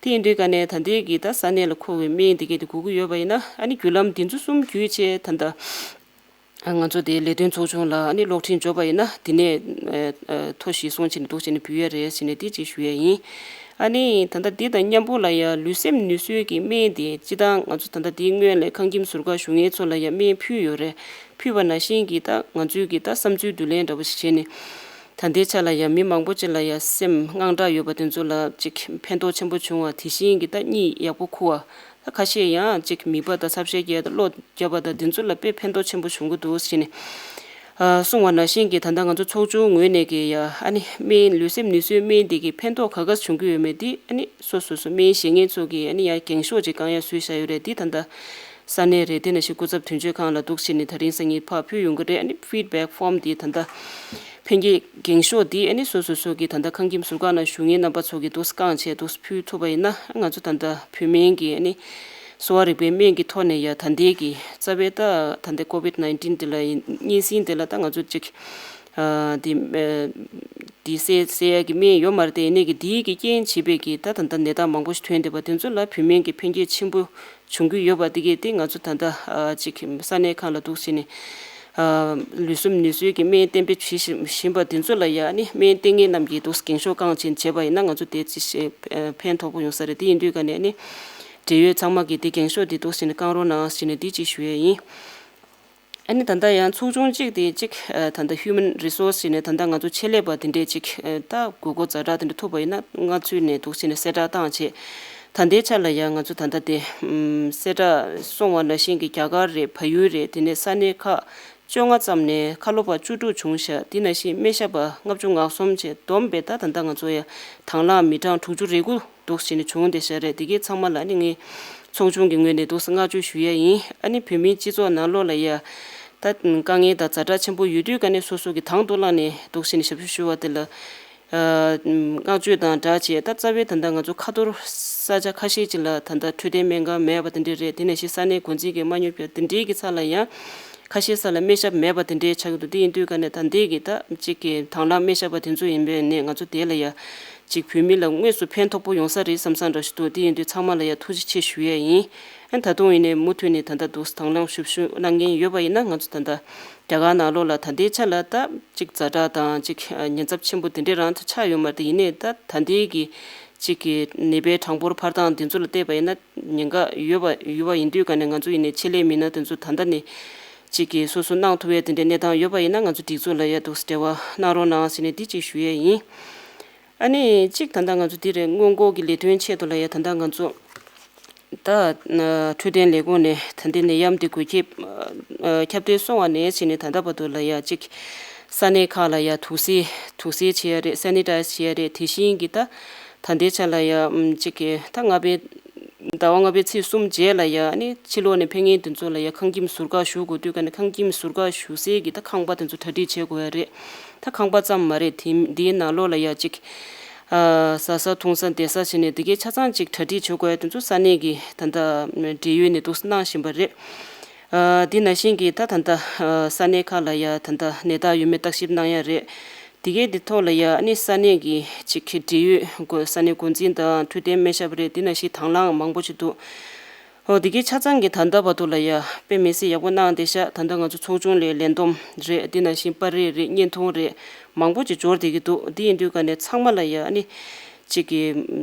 དེ་ཡིན་དུས་ཀ་ནས་ད་ལྟའི་གི་ད་ས་གནས་ལ་མཁོ་བའི་སྨན་དེ་གས་དེ་དགོས་ཀྱི་ཡོད་པ་ཡིན་ན་ཨ་ནི་བརྒྱུད་ལམ་དེ་ཚོ་གསུམ་བརྒྱུད་བྱས་ད་ལྟ་ང་ཚོ་དེའི་ལས་དོན་ཚོགས་ཆུང་ལ་ཨ་ནི་གློག་འཕྲིན་འབྱོར་པ་ཡིན་ན་དེ་ནས་ཨ་ཨ་ཐོ་ཞིག་སོང་བྱས་ནས་འདུག་བྱས་ནས་འབུལ་ཡ་རེད་ཟེར་ནས་དེ་གཅིག་ཞུ་ཡ་ཡིན། ཨ་ནི་ད་ལྟ་འདི་དང་མཉམ་པོ་ལ་ཡ་ལུས་སེམས་ནུས་གསོའི་གི་སྨན་དེ་སྤྱི་བཏང་ང་ཚོ་ད་ལྟ་འདིའི་སྔོན་ལ་ཁང་ཁྱིམ་ཟུར་བཀག་ཞུ་མཁན་ཚོ་ལ་ཡ་སྨན་ཕུལ་ཡོད་རེད། ཕུལ་བ་ནང་བཞིན་གྱི་ད་ང་ཚོའི་གི་ད་བསམ་ཚུལ་བསྡུ་ལེན་འདྲ་པོ་ཞིག་བྱས་ནས་ད་ལྟའི་ཆ་ལ་ཡ་མི་མང་པོ་ཅིག་ལ་ཡ་སེམས་དངངས་སྐྲག་ཡོད་པ་དེ་ཚོ་ལ་ཅིག་ཕན་ཐོགས་ཆེན་པོ་བྱུང་བ་དེ་བཞིན་གྱི་ད་གཉིད་ཡག་པོ་ཁུག་པ། ད་ཁ་ཤས་ཡང་ཅིག་མིད་པ་དང་ཚབ་ཤེས་རྒྱག་དང་གློ་རྒྱག་པ་དང་དེ་ཚོ་ལ་དཔེ་ཕན་ཐོགས་ཆེན་པོ་བྱུང་གི་འདུག་ཟེར་ནས་ཨ་གསུངས་པ་ནང་བཞིན་གྱི་ད་ལྟ་ང་ཚོ་ཚོགས་ཆུང་ངོས་ནས་ཀྱི་ཡ་ཨ་ནི་སྨན་ལུས་སེམས་ནུས་གསོའི་སྨན་འདི་གི་ཕན་ཐོགས་ག་ག་བྱུང་གི་ཡོད་མེད་འདི་ཨ་ནི་སོ་སོ་སོ་སྨན་བཞེས་མཁན་ཚོ་གིས་ཨ་ནི་ཡ་འགེངས་ཤོག་ཅིག་བཀང་ཡ་བཟོས་བཞག་ཡོད་རེད། འདི་ད་ལྟ་ས་གནས་རེད། དེ་ནང་བཞིན་སྐུ་ཚབ་དོན་གཅོད་ཁང་ལ་འདུག་ཟེར་ནས་ད་རིང་སང་ཉིན་ཕར་ཕུལ་ཡོང་གི་རེད། ཨ་ནི་ཕིཌ་བེག་ཕོམ་འདི་ད་ལྟ་ཕན་སྐྱེད་འགེངས་ཤོག་འདི་ཨ་ནི་སོ་སོ་སོ་གི་ད་ལྟ་ཁང་ཁྱིམ་ཟུར་བཀག་ནང་བཞུགས་མཁན་རྣམ་པ་ཚོ་གིས་འདུག་སེ་བཀང་བྱས་འདུག་སེ་ཕུལ་ཐུབ་པ་ཡིན་ན་ང་ཚོ་ད་ལྟ་བོད་སྨན་གྱི་ཨ་ནི་གསོ་བ་རིག་པའི་སྨན་གྱི་ཐོག་ནས་ཡ་ད་ལྟའི་གི་རྩ་བའི་ད་ད་ལྟའི་ཀོ་བིད་ནའིན་ཊིན་འདི་ལ་ཡིན་གཉན་སྲིན་འདི་ལ་ད་ང་ཚོ་ཅིག་ཨ་འདི་ཨ་འདི་སེལ་སེལ་ཡ་གི་སྨན་ཡོད་མ་རེད་དེ། ཡིན་ནའི་གི་འདིའི་གི་རྐྱེན་བྱས་པའི་གི་ད་ད་ལྟ་ནད་རྟགས་མང་པོ་ཞིག་ཐོན་བསྡད་པ་དེ་ཚོ་ལ་བོད་སྨན་གྱི་ཕན་སྐྱེད་ཆེན་པོ་བྱུང་གི་ཡོད་པ་དེ་གས་དེ་ང་ཚོ་ད་ལྟ་ཨ་ཅིག་ས་གནས་ཁག་ལ་འདུག་ཟེར་ནས་ཨ་ལུས་སེམས་ནུས་གསོའི་གི་སྨན་གཏན་འབེབས་བྱེད་བཞིན་བཞིན་པ་དེ་ཚོ་ལ་ཡ་ཨ་ནི་སྨན་བསྟེན་མཁན་རྣམས་ཀྱིས་འདུག་སེ་འགེངས་ཤོག་བཀང་བྱས་བྱས་པ་ཡིན་ན་ང་ཚོ་དེ་ཅི་ཞིག་ཨ་ཕན་ཐོགས་པོ་ཡོང་ས་རེད། དེ་ཡིན་དུས་ཀ་ནས་ཨ་ནི་འབྲེལ་ཡོད་ཚང་མ་གིས་དེ་འགེངས་ཤོག་དེ་འདུག་ཟེར་ནས་བཀང་རོགས་གནང་ཟེར་ནས་དེ་ཅིག་ཞུ་ཡས་ཡིན། ཨ་ནི་ད་ལྟ་ཡང་ཚོགས་ཆུང་གཅིག་དེ་གཅིག་ཨ་ད་ལྟ་ཧིའུ་མན་རི་སོར་སི་ཟེར་ནས་ད་ལྟ་ང་ཚོ་ཆེད་ལས་པ་དེ་འདྲས་གཅིག་ཨ་ད་དགོས་མཁོ་ཛ་དྲག་དེ་འདྲ་ཐུག་པ་ཡིན་ན་མངགས་ཚུལ་ནས་འདུག་ཟེར་ནས་གསལ་བསྒྲགས་བཏང་བྱས། ད་ལྟའི་ཆ་ལ་ཡང་ང་ཚོ་ད་ལྟ་དེ་ཨམ་གསལ་བསྒྲགས་སོང་བ་ནང་བཞིན་གྱི་རྒྱ་གར་རེད། བལ་ཡུལ་རེད། དེ་ནས་ས་གནས་ཁག་བཅོ་ལྔ་ཙམ་ནས་ཁ་ལོ་པ་བཅུ་དྲུག་བྱུང་ཤག་དེ་ནང་བཞིན་སྨན་ཞབས་པ་ལྔ་བཅུ་ང་གསུམ་བྱས་བསྡོམས་པས་ད་ད་ལྟ་ང་ཚོ་ཡང་དང་བླངས་མི་གྲངས་དྲུག་ཅུ་རེ་དགུ་འདུག་བྱས་ནས་བྱུང་བསྡད་ཤག་རེད། དེ་གའི་ཚང་མ་ལ་ནི་ངས་ཚོགས་ཆུང་གི་ངོས་ནས་འདུག་སེ་བསྔགས་བརྗོད་ཞུ་ཡ་ཡིན། ཨ་ནི་བོད་མིའི་སྤྱི་ཚོགས་ནང་ལོགས་ལ་ཡ་ད་དཀའ་ངལ་དང་ཛ་དྲག་ཆེན་པོ་ཡོད་དུས་ཀ་ནས་སོ་སོ་གི་དང་དུ་བླངས་ནས་འདུག་སེ་ནས་ཞབས་ཞུ་ཞུ་བ་དེ་ལ་ཨ་བསྔགས་བརྗོད་དང་སྦྲགས་བྱས་ད་རྩ་བའི་ད་ལྟ་ང་ཚོ་ཁ་ཐོར་ས་ཆ་ཁ་ཤས་ཅིག་ལ་ད་ལྟ་འཕྲོད་བསྟེན་སྨན་ཁང་མེད་པ་དེ་འདྲས་རེད། དེ་ནང་བཞིན་ས་གནས་འགོ་འཛིན་གྱི་མ་དངུལ་བརྒྱབ་དེ་འདྲས་ཀྱི་ཚབ་ལ་ཡང་ཁ་ཤས་ས་ལ་སྨན་ཞབས་མེད་པ་དེ་འདྲས་ཆགས་ཀྱི་འདུག་དེ་ཡིན་དུས་ཀ་ནས་ད་ལྟའི་གི་ད་གཅིག་གི་དང་བླངས་སྨན་ཞབས་པ་དེ་ཚོ་ཡིན་པས་ནས་ང་ཚོ་དེ་ལ་ཡ་གཅིག་བོད་མི་ལ་དངོས་སུ་ཕན་ཐོགས་པོ་ཡོང་ས་རེད་བསམ་བསམ་འདྲ་ཞིག་འདུག་དེ་ཡིན་དུས་ཚང་མ་ལ་ཡ་ཐུགས་རྗེ་ཆེ་ཞུ་ཡས་ཡིན། ཨ་ད་དུང་ཡིན་ནའི་མུ་མཐུད་ནས་ད་ལྟ་འདུག་དང་བླངས་ཞབས་ཞུ་གནང་མཁན་ཡོད་པ་ཡིན་ན་ང་ཚོ་ད་ལྟ་རྒྱ་གར་ནང་ལོགས་ལ་ད་ལྟའི་ཆ་ལ་ད་གཅིག་ཛ་དྲག་དང་གཅིག་ཉེན་ཚབས་ཆེན་པོ་དེ་འདྲས་རང་ད་ཆགས་ཡོད་མ་རེད། ཡིན་ནའི་ད་ད་ལྟའི་གི་གཅིག་གི་ནད་པའི་གྲངས་འབོར་འཕར་སྟངས་དེ་ཚོ་ལ་བལྟས་པ་ཡིན་ན་ཉེན་ཁ་ཡོད་པ་ཡོད་པ་ཡིན་དུས་ཀ་ནས་ང་ཚོ་ཡིན་ནའི་ཆེད་ལས་མི་སྣ་དེ་ཚོ་ད་ལྟ་ནས་གཅིག་གི་སོ་སོ་གནང་ཐུབ་ཡས་དེ་འདྲའི་གནས་སྟངས་ཡོད་པ་ཡིན་ན་ང་ཚོ་སྒྲིག་འཛུགས་ལ་ཡ་འདུག་སེ་འབྲེལ་བ་གནང་རོགས་གནང་ཟེར་ནས་འདི་གཅིག་ཞུ་ཡས་ཡིན། ཨ་ནི་གཅིག་ད་ལྟ་ང་ཚོ་འདི་རེད། སྔོན་འགོག་གི་ལས་དོན་ཆེད་དུ་ལ་ཡ་ད་ལྟ་ང་ཚོ་ད་འཕྲོད་བསྟེན་ལས་ཁུངས་ནས་ད་ལྟའི་ནད་ཡམས་འདི་འགོས་ཁྱབ་ཁྱབ་གདལ་སོང་བ་ནས་བྱས་ནས་ད་ལྟ་བར་དུ་ལ་ཡ་གཅིག་ས་གནས་ཁག་ལ་ཡ་དུག་སེལ་དུག་སེལ་བྱེད་ཡ་རེད། སེ་ནི་ཊའི་ཛི་བྱེད་ཡ་རེད། དེ་བཞིན་གྱི་ད་ད་ལྟའི་ཆ་ལ་ཡ་གཅིག་གི་ད་ལྔ་པའི་ཟླ་བ་ལྔ་པའི་ཚེས་གསུམ་རྗེས་ལ་ཡ་ཨ་ནི་ཕྱི་ལོགས་ནས་ཕེབས་མཁན་དེ་ཚོ་ལ་ཡ་ཁང་ཁྱིམ་ཟུར་བཀག་ཞུ་དགོས་དུས་ཀ་ནས་ཁང་ཁྱིམ་ཟུར་བཀག་ཞུ་སའི་གི་ད་ཁང་པ་དེ་ཚོ་གྲ་སྒྲིག་བྱེད་དགོས་ཡ་རེད། ད་ཁང་པ་ཙམ་མ་རེད། དེ་འདིའི་ནང་ལོགས་ལ་ཡ་གཅིག་ཨ་ཟ་ས་འཐུང་ས་བསྡད་ས་བྱས་ནས་འདི་གའི་ཆ་ཚང་གཅིག་གྲ་སྒྲིག་བྱེད་དགོས་ཡ་དེ་ཚོ་ས་གནས་ཀྱི་ད་ལྟ་འབྲེལ་ཡོད་ནས་འདུག་གནང་བཞིན་པ་རེད། ཨ་འདི་ནང་བཞིན་གྱི་ད་ད་ལྟ་ཨ་ས་གནས་ཁག་ལ་ཡ་ད་ལྟ་ནད་རྟགས་ཡོད་མེད་བརྟག་ཞིབ་གནང་ཡ་རེད། དེ་གའི་དེ་ཐོག་ལ་ཡ་ཨ་ནི་ས་གནས་ཀྱི་གཅིག་གི་འབྲེལ་ཡོད་འགོ་ས་གནས་འགོ་འཛིན་དང་འཕྲོད་བསྟེན་སྨན་ཞབས་རེད། དེ་ནང་བཞིན་དང་བླངས་མང་པོ་ཅིག་འདུག་ཨོ་དེ་གའི་ཆ་ཚང་གི་ད་ལྟ་བར་དུ་ལ་ཡ་དཔེ་མི་སྲིད་ཡག་པོ་གནང་བསྡད་ཤག་ད་ལྟ་ང་ཚོ་ཚོགས་ཆུང་ལས་ལས་བསྡོམས་རེད། དེ་ནང་བཞིན་པར་རིས་རེད། བརྙན་ཐུང་རེད། མང་པོ་ཅིག་འབྱོར་བསྡད་ཀྱི་འདུག་དེ་ཡིན་དུས་ཀ་ནས་ཚང་མ་ལ་ཡ་ཨ་ནི་གཅིག་གི་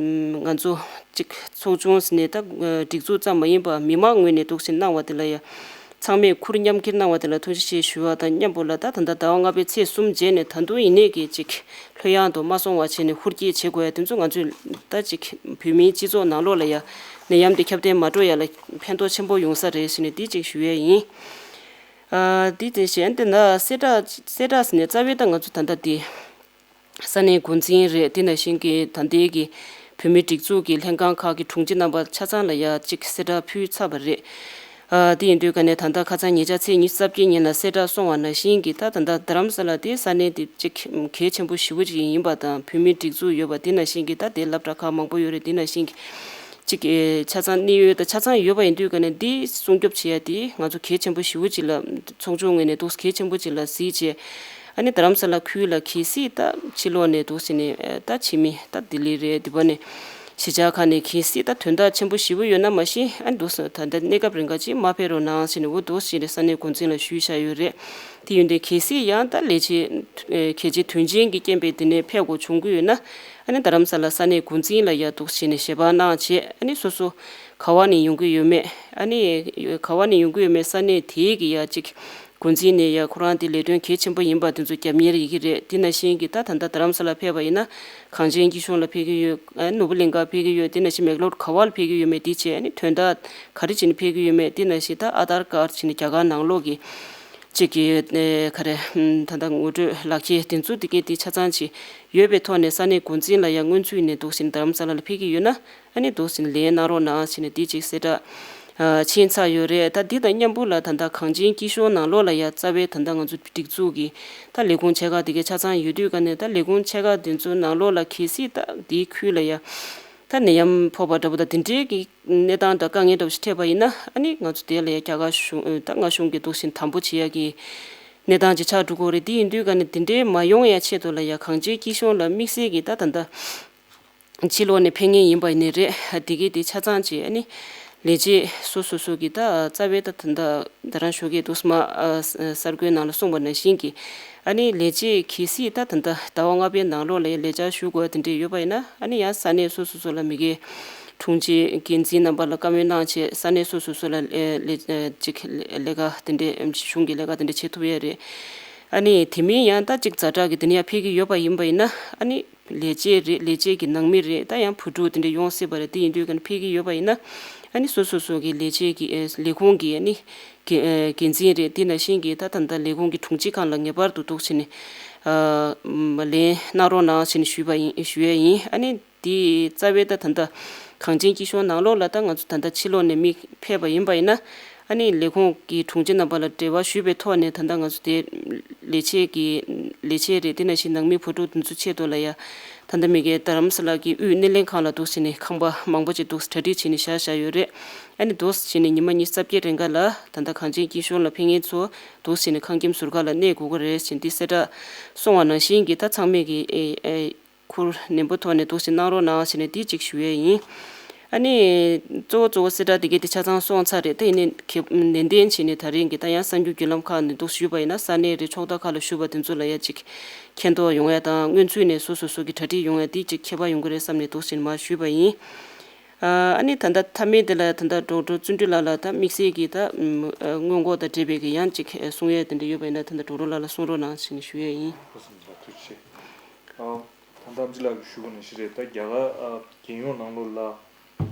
ང་ཚོ་གཅིག་ཚོགས་ཆུང་ཟེར་ནས་ད་སྒྲིག་འཛུགས་ཙམ་མ་ཡིན་པར་མི་མང་ངོས་ནས་འདུག་སེ་གནང་བ་དེ་ལ་ཡ་ཚང་མས་ཁུར་མཉམ་འཁྱེར་གནང་བ་དེ་ལ་ཐུགས་རྗེ་ཆེ་ཞུ་བ་དང་མཉམ་པོ་ལ་ད་ད་ལྟ་ཟླ་བ་ལྔ་པའི་ཚེས་གསུམ་རྗེས་ནས་ད་དུང་ཡིན་ནའི་གི་གཅིག་ལྷོད་ཡངས་དུ་མ་སོང་བ་བྱས་ནས་ཧུར་བསྐྱེད་བྱེད་དགོས་ཡ་དེ་ཚོ་ང་ཚོས་ད་གཅིག་བོད་མིའི་སྤྱི་ཚོགས་ནང་ལོགས་ལ་ཡ་ནད་ཡམས་དེ་ཁྱབ་གདལ་མ་འགྲོ་ཡ་ལ་ཕན་ཐོགས་ཆེན་པོ་ཡོང་ས་རེད་ཟེར་ནས་འདི་གཅིག་ཞུ་ཡས་ཡིན། ཨ་དེ་དེ་གཞན་དེ་ན་གསལ་བསྒྲགས་གསལ་བསྒྲགས་ཟེར་ནས་རྩ་བའི་ད་ང་ཚོ་ད་ལྟ་དེ་ས་གནས་འགོ་འཛིན་རེད། དེ་ནང་བཞིན་གྱི་ད་ལྟའི་གི་བོད་མིའི་སྒྲིག་འཛུགས་ཀྱི་ལྷན་ཁང་ཁག་གི་དྲུང་ཆེ་རྣམ་པ་ཆ་ཚང་ལ་ཡ་གཅིག་གསལ་བསྒྲགས་ཕུལ་ཚར་བ་རེད། ཨ་དེ་ཡིན་དུས་ཀ་ནས་ད་ལྟ་ཁ་སང་ཉེ་ཆར་ཚེས་ཉི་ཤུ་རྩ་བརྒྱད་ཉིན་ལ་གསལ་བསྒྲགས་སོང་བ་ནང་བཞིན་གྱི་ད་ད་ལྟ་རྡ་རམ་ས་ལ་དེ་ས་གནས་དེ་གཅིག་གལ་ཆེན་པོ་ཞེ་པོ་ཅིག་ཡིན་པ་དང་། བོད་མིའི་སྒྲིག་འཛུགས་ཡོད་པ་དེ་ནང་བཞིན་གྱི་ད་དེ་སློབ་གྲྭ་ཁག་མང་པོ་ཡོད་རེད། དེ་ནང་བཞིན་གྱི་གཅིག་གི་ཆ་ཚང་གནད་ཡོད་དང་ཆ་ཚང་ཡོད་པ་ཡིན་དུས་ཀ་ནས་འདི་སྲུང་སྐྱོབ་བྱེད་ཡ་དེ་ང་ཚོ་གལ་ཆེན་པོ་ཞེ་པོ་ཅིག་ལ་ཚོགས་ཆུང་ངོས་ནས་འདུག་གལ་ཆེན་པོ་ཅིག་ལ་གཟིགས་བྱས། ཨ་ནི་རྡ་རམ་ས་ལ་ཁུལ་ལ་གལ་སྲིད་ད་ཕྱི་ལོགས་ནས་འདུག་ཟེར་ནས་ད་ཕྱི་མི་ད་ལྡི་ལི་རེད། འདི་པ་ནས་གཞིས་ཆགས་ཁག་ནས་གལ་སྲིད་ད་དོན་དག་ཆེན་པོ་ཞེ་པོ་ཡོད་ན་མ་གཞི་ཨ་ནི་འདུག་ཟེར་ད་ལྟ་གནས་སྐབས་རིང་ག་ཅིག་མ་ཕེབས་རོགས་གནང་ཟེར་ནས་འོ་འདུག་ཟེར་ནས་ས་གནས་འགོ་འཛིན་ལ་ཞུས་བཞག་ཡོད་རེད། དེ་ཡིན་དུས་གལ་སྲིད་ཡང་ད་ལས་བྱེད་གལ་ཆེ་དོན་ཆེན་གྱི་རྐྱེན་པས་དེ་ནས་ཕེབས་དགོས་བྱུང་གི་ཡོད་ན། ཨ་ནི་རྡ་རམ་ས་ལ་ས་གནས་འགོ་འཛིན་ལ་ཡ་འདུག་བྱས་ནས་ཞལ་པར་གནང་བྱས། ཨ་ནི་སོ་སོ་ག་བ་ནས་ཡོང་གི་ཡོད་མེད། ཨ་ནི་ག་བ་ནས་ཡོང་གི་ཡོད་མེད། ས་གནས་དེའི་གི་ཡ་གཅིག་འགོ་འཛིན་ནས་ཡ་ཁོ་རང་དེ་ལས་དོན་གལ་ཆེན་པོ་ཡིན་པ་དེ་ཚོ་རྒྱབ་གཉེར་ཡི་གི་རེད། དེ་ནང་བཞིན་གྱི་ད་ད་ལྟ་རྡ་རམ་ས་ལ་ཕེབས་པ་ཡིན་ན་གངས་ཅན་སྐྱིད་གཤོངས་ལ་ཕེབས་ཀྱི་ཡོད། ཨ་ནི་ནོར་བུ་གླིང་ཁ་ཕེབས་ཀྱི་ཡོད། དེ་ནང་བཞིན་མེག་ལོར་ག་བ་ལ་ཕེབས་ཀྱི་ཡོད་མེད། དེ་བྱས་ཨ་ནི་དོན་དག་ག་རེ་བྱས་ནས་ཕེབས་ཀྱི་ཡོད་མེད། དེ་ནང་བཞིན་ད་ཨ་དྷར་ཀར་བྱས་ནས་རྒྱ་གར་ནང་ལོགས་ཀྱི་གཅིག་གི་ཨེ་ག་རེ་ད་ལྟ་ངོ་སྤྲོད་ལག་ཁྱེར་དེ་ཚོ་དེ་གའི་དེ་ཆ་ཚང་ཅིག་ཡོད་པའི་ཐོག་ནས་ས་གནས་འགོ་འཛིན་ལ་ཡང་སྔོན་ཚུད་ནས་འདུག་ཟིན་རྡ་རམ་ས་ལ་ལ་ཕེབས་ཀྱི་ཡོད་ན། ཨ་ནི་འདུག་ཟིན་ལན་གནང་རོགས་གནང་ཟེར་ནས་དེ་ཅིག་གསལ་བསྒྲགས་ཕྱིན་ཚར་ཡོད་རེད། ད་འདི་དང་མཉམ་པོ་ལ་ད་ལྟ་གངས་ཅན་སྐྱིད་གཤོངས་ནང་ལོགས་ལ་ཡང་རྩ་བའི་ད་ལྟ་ང་ཚོ་སྒྲིག་འཛུགས་ཀྱི་ད་ལས་ཁུངས་ཆེ་ཁག་དེ་གའི་ཆ་ཚང་ཡོད་དུས་ཀ་ནས། ད་ལས་ཁུངས་ཆེ་ཁག་དེ་ཚོའི་ནང་ལོགས་ལ་གལ་སྲིད་ད་འདིའི་ཁུལ་ལ་ཡང་ད་ནད་ཡམས་ཕོག་པ་འདྲ་པོ་ད་དེ་འདྲའི་གི་གནས་སྟངས་འདྲ་དཀའ་ངལ་འདྲ་པོ་ཞིག་འཕྲད་པ་ཡིན་ན། ཨ་ནི་ང་ཚོ་དེ་ལ་ཡང་རྒྱ་གར་གཞུང་ད་མངའ་གཞུང་གི་འདུག་ཟིན་དམ་པོ་བྱེད་ཡ་གི་གནས་སྟངས་ཅིག་ཆགས་འགྲོ་གི་རེད། དེ་ཡིན་དུས་ཀ་ནས་དེ་འདྲའི་མ་ཡོང་ཡ་ཆེད་དུ་ལ་ཡ་གངས་ཅན་སྐྱིད་གཤོངས་ལ་དམིགས་བསལ་གྱི་ད་ད་ལྟ་ཕྱི་ལོགས་ནས་ཕེབས་མཁན་ཡིན་པ་ཡིན་ནའི་རེད། དེ་གའི་དེ་ཆ་ཚང་ཅིག་ཨ་ནི་ལས་བྱེད་སོ་སོ་སོ་གི་ད་རྩ་བའི་ད་ད་ད་རང་ཞོགས་ཀས་འདུག་སེ་མ་གསར་འགོད་ནང་ལ་གསུངས་པ་ནང་བཞིན་གྱི་ཨ་ནི་ལས་བྱེད་གལ་སྲིད་ད་ད་ད་ཟླ་བ་ལྔ་པའི་ནང་ལོགས་ལ་ཡ་ལས་བཅར་ཞུ་དགོས་དེ་འདྲས་ཡོད་པ་ཡིན་ན། ཨ་ནི་ཡང་ས་གནས་སོ་སོ་སོ་ལ་མི་སྒེར་དྲུང་ཆེ་འགན་འཛིན་རྣམ་པ་ལ་བཀའ་མོལ་གནང་བྱས། ས་གནས་སོ་སོ་སོ་ལ་ལས་ལས་ཅིག་ལས་ཀ་དེ་འདྲས་གཞུང་གི་ལས་ཀ་དེ་འདྲས་བྱེད་ཐུབ་ཡས་རེད། ཨ་ནི་དེ་མིན་ཡང་ད་ཅིག་ཛ་དྲག་གི་དེ་ནས་ཡར་ཕེབས་ཀྱི་ཡོད་པ་ཡིན་པ་ཡིན་ན། ཨ་ནི་ལས་བྱེད་རེད། ལས་བྱེད་ཀྱི་ནང་མི་རེད། ད་ཡང་བུ་ཕྲུག་དེ་འདྲས་ཡོང་སྲིད་པ་རེད། དེ་ཡིན་དུས་ཀ་ནས་ཕེབས་ཀྱི་ཡོད་པ་ཡིན་ན། ཨ་ནི་སོ་སོ་སོ་གི་ལས་བྱེད་ཀྱི་ཨེ་ལས་ཁུངས་ཀྱི་ཨ་ནི་འགན་ཨེ་འགན་འཛིན་རེད། དེ་ནང་བཞིན་གྱི་ད་ད་ལྟ་ལས་ཁུངས་ཀྱི་དྲུང་ཆེ་ཁང་ལ་ངེས་པར་དུ་འདུག་བྱས་ནས་ཨ་ལན་གནང་རོགས་གནང་ཞེས་ནས་ཞུས་པ་ཡིན། ཞུ་ཡས་ཡིན། ཨ་ནི་དེ་རྩ་བའི་ད་ད་ལྟ་གངས་ཅན་སྐྱིད་གཤོངས་ནང་ལོགས་ལ་ད་ང་ཚོ་ད་ལྟ་ཕྱི་ལོགས་ནས་མི་ཕེབས་པ་ཡིན་པ་ཡིན་ན། ཨ་ནི་ལས་ཁུངས་ཀྱི་དྲུང་ཆེ་རྣམ་པ་ལ་འབྲེལ་བ་ཞུས་པའི་ཐོག་ནས་ད་ལྟ་ང་ཚོ་དེ་ལས་བྱེད་ཀྱི་ལས་བྱེད་རེད། དེ་ནང་བཞིན་ནང་མི་བུ་ཕྲུག་དེ་ཚོ་ཆེད་དུ་ལ་ཡ་ད་ལྟ་མི་སྒེར་རྡ་རམ་ས་ལ་གི་དབུས་སྣེ་ལེན་ཁང་ལ་འདུག་བྱས་ནས་ཁང་པ་མང་པོ་ཅིག་འདུག་གྲ་སྒྲིག་བྱས་ནས་བཞག་བཞག་ཡོད་རེད། ཨ་ནི་འདུག་བྱས་ནས་ཉི་མ་ཉི་ཤུ་རྩ་བརྒྱད་རིང་ག་ལ་ད་ལྟ་གངས་ཅན་སྐྱིད་གཤོངས་ལ་ཕེབས་མཁན་ཚོ་འདུག་བྱས་ནས་ཁང་ཁྱིམ་ཟུར་ཁ་ལ་གནས་དགོས་ཀྱི་རེད་ཟེར་འདི་གསལ་བསྒྲགས་སོང་བ་ནང་བཞིན་གྱི་ད་ཚང་མས་ཀྱི་ཨེ་ཨེ། ཁུར་ནན་པོ་ཐོག་ནས་འདུག་སེ་གནང་རོགས་གནང་ཟེར་ནས་འདི་གཅིག་ཞུ་ཡས་ཡིན། ཨ་ནི་གཙོ་བོ་གཙོ་བོ་གསལ་བསྒྲགས་འདི་གའི་འདི་ཆ་ཚང་སོང་ཚར་རེད། ད་ཡིན་ནའི་ཁེ་ནན་ཏན་བྱས་ནས་ད་རིང་གི་ད་ཡང་གསར་འགྱུར་བརྒྱུད་ལམ་ཁག་ནས་འདུག་ཞུས་པ་ཡིན་ན། ས་གནས་རེད། ཕྱོགས་མཐའ་ཁག་ལ་བཞུགས་པ་དེ་ཚོ་ལ་ཡ་གཅིག་མཁྱེན་རྟོགས་ཡོང་ཡ་དང་། སྔོན་ཚུད་ནས་སོ་སོ་སོ་གི་གྲ་སྒྲིག་ཡོང་ཡ་འདི་གཅིག་ཁྱད་པར་ཡོང་གི་རེད་བསམ་ནས་འདུག་སེ་མར་ཞུས་པ་ཡིན། ཨ་ནི་ད་ལྟ་མཐའ་མའི་དེ་ལ་ད་ལྟ་ཌོག་ཊར་བརྩོན་འགྲུས་ལགས་ལ་ད་དམིགས་བསལ་གྱི་ད་སྔོན་འགོག་དང་འབྲེལ་བའི་གི་ཡང་གཅིག་གསུང་ཡ་དེ་འདྲ་ཡོད་པ་ཡིན་ན། ད་ལྟ་ཌོག་ཊར་ལགས་ལ་གསུང་རོགས་གནང་ཞེས་ཞུ་ཡ་ཡིན། ཐུགས་རྗེ་ཆེ། ཨ། ད་ལྟ་ཨམ་ཆི་ལགས་ཀྱིས་ཞུས་པ་ནང་བཞིན་རེད། ད་རྒྱ་གར་ཨ་རྒྱལ་ཡོངས་ནང་ལོགས་ལ་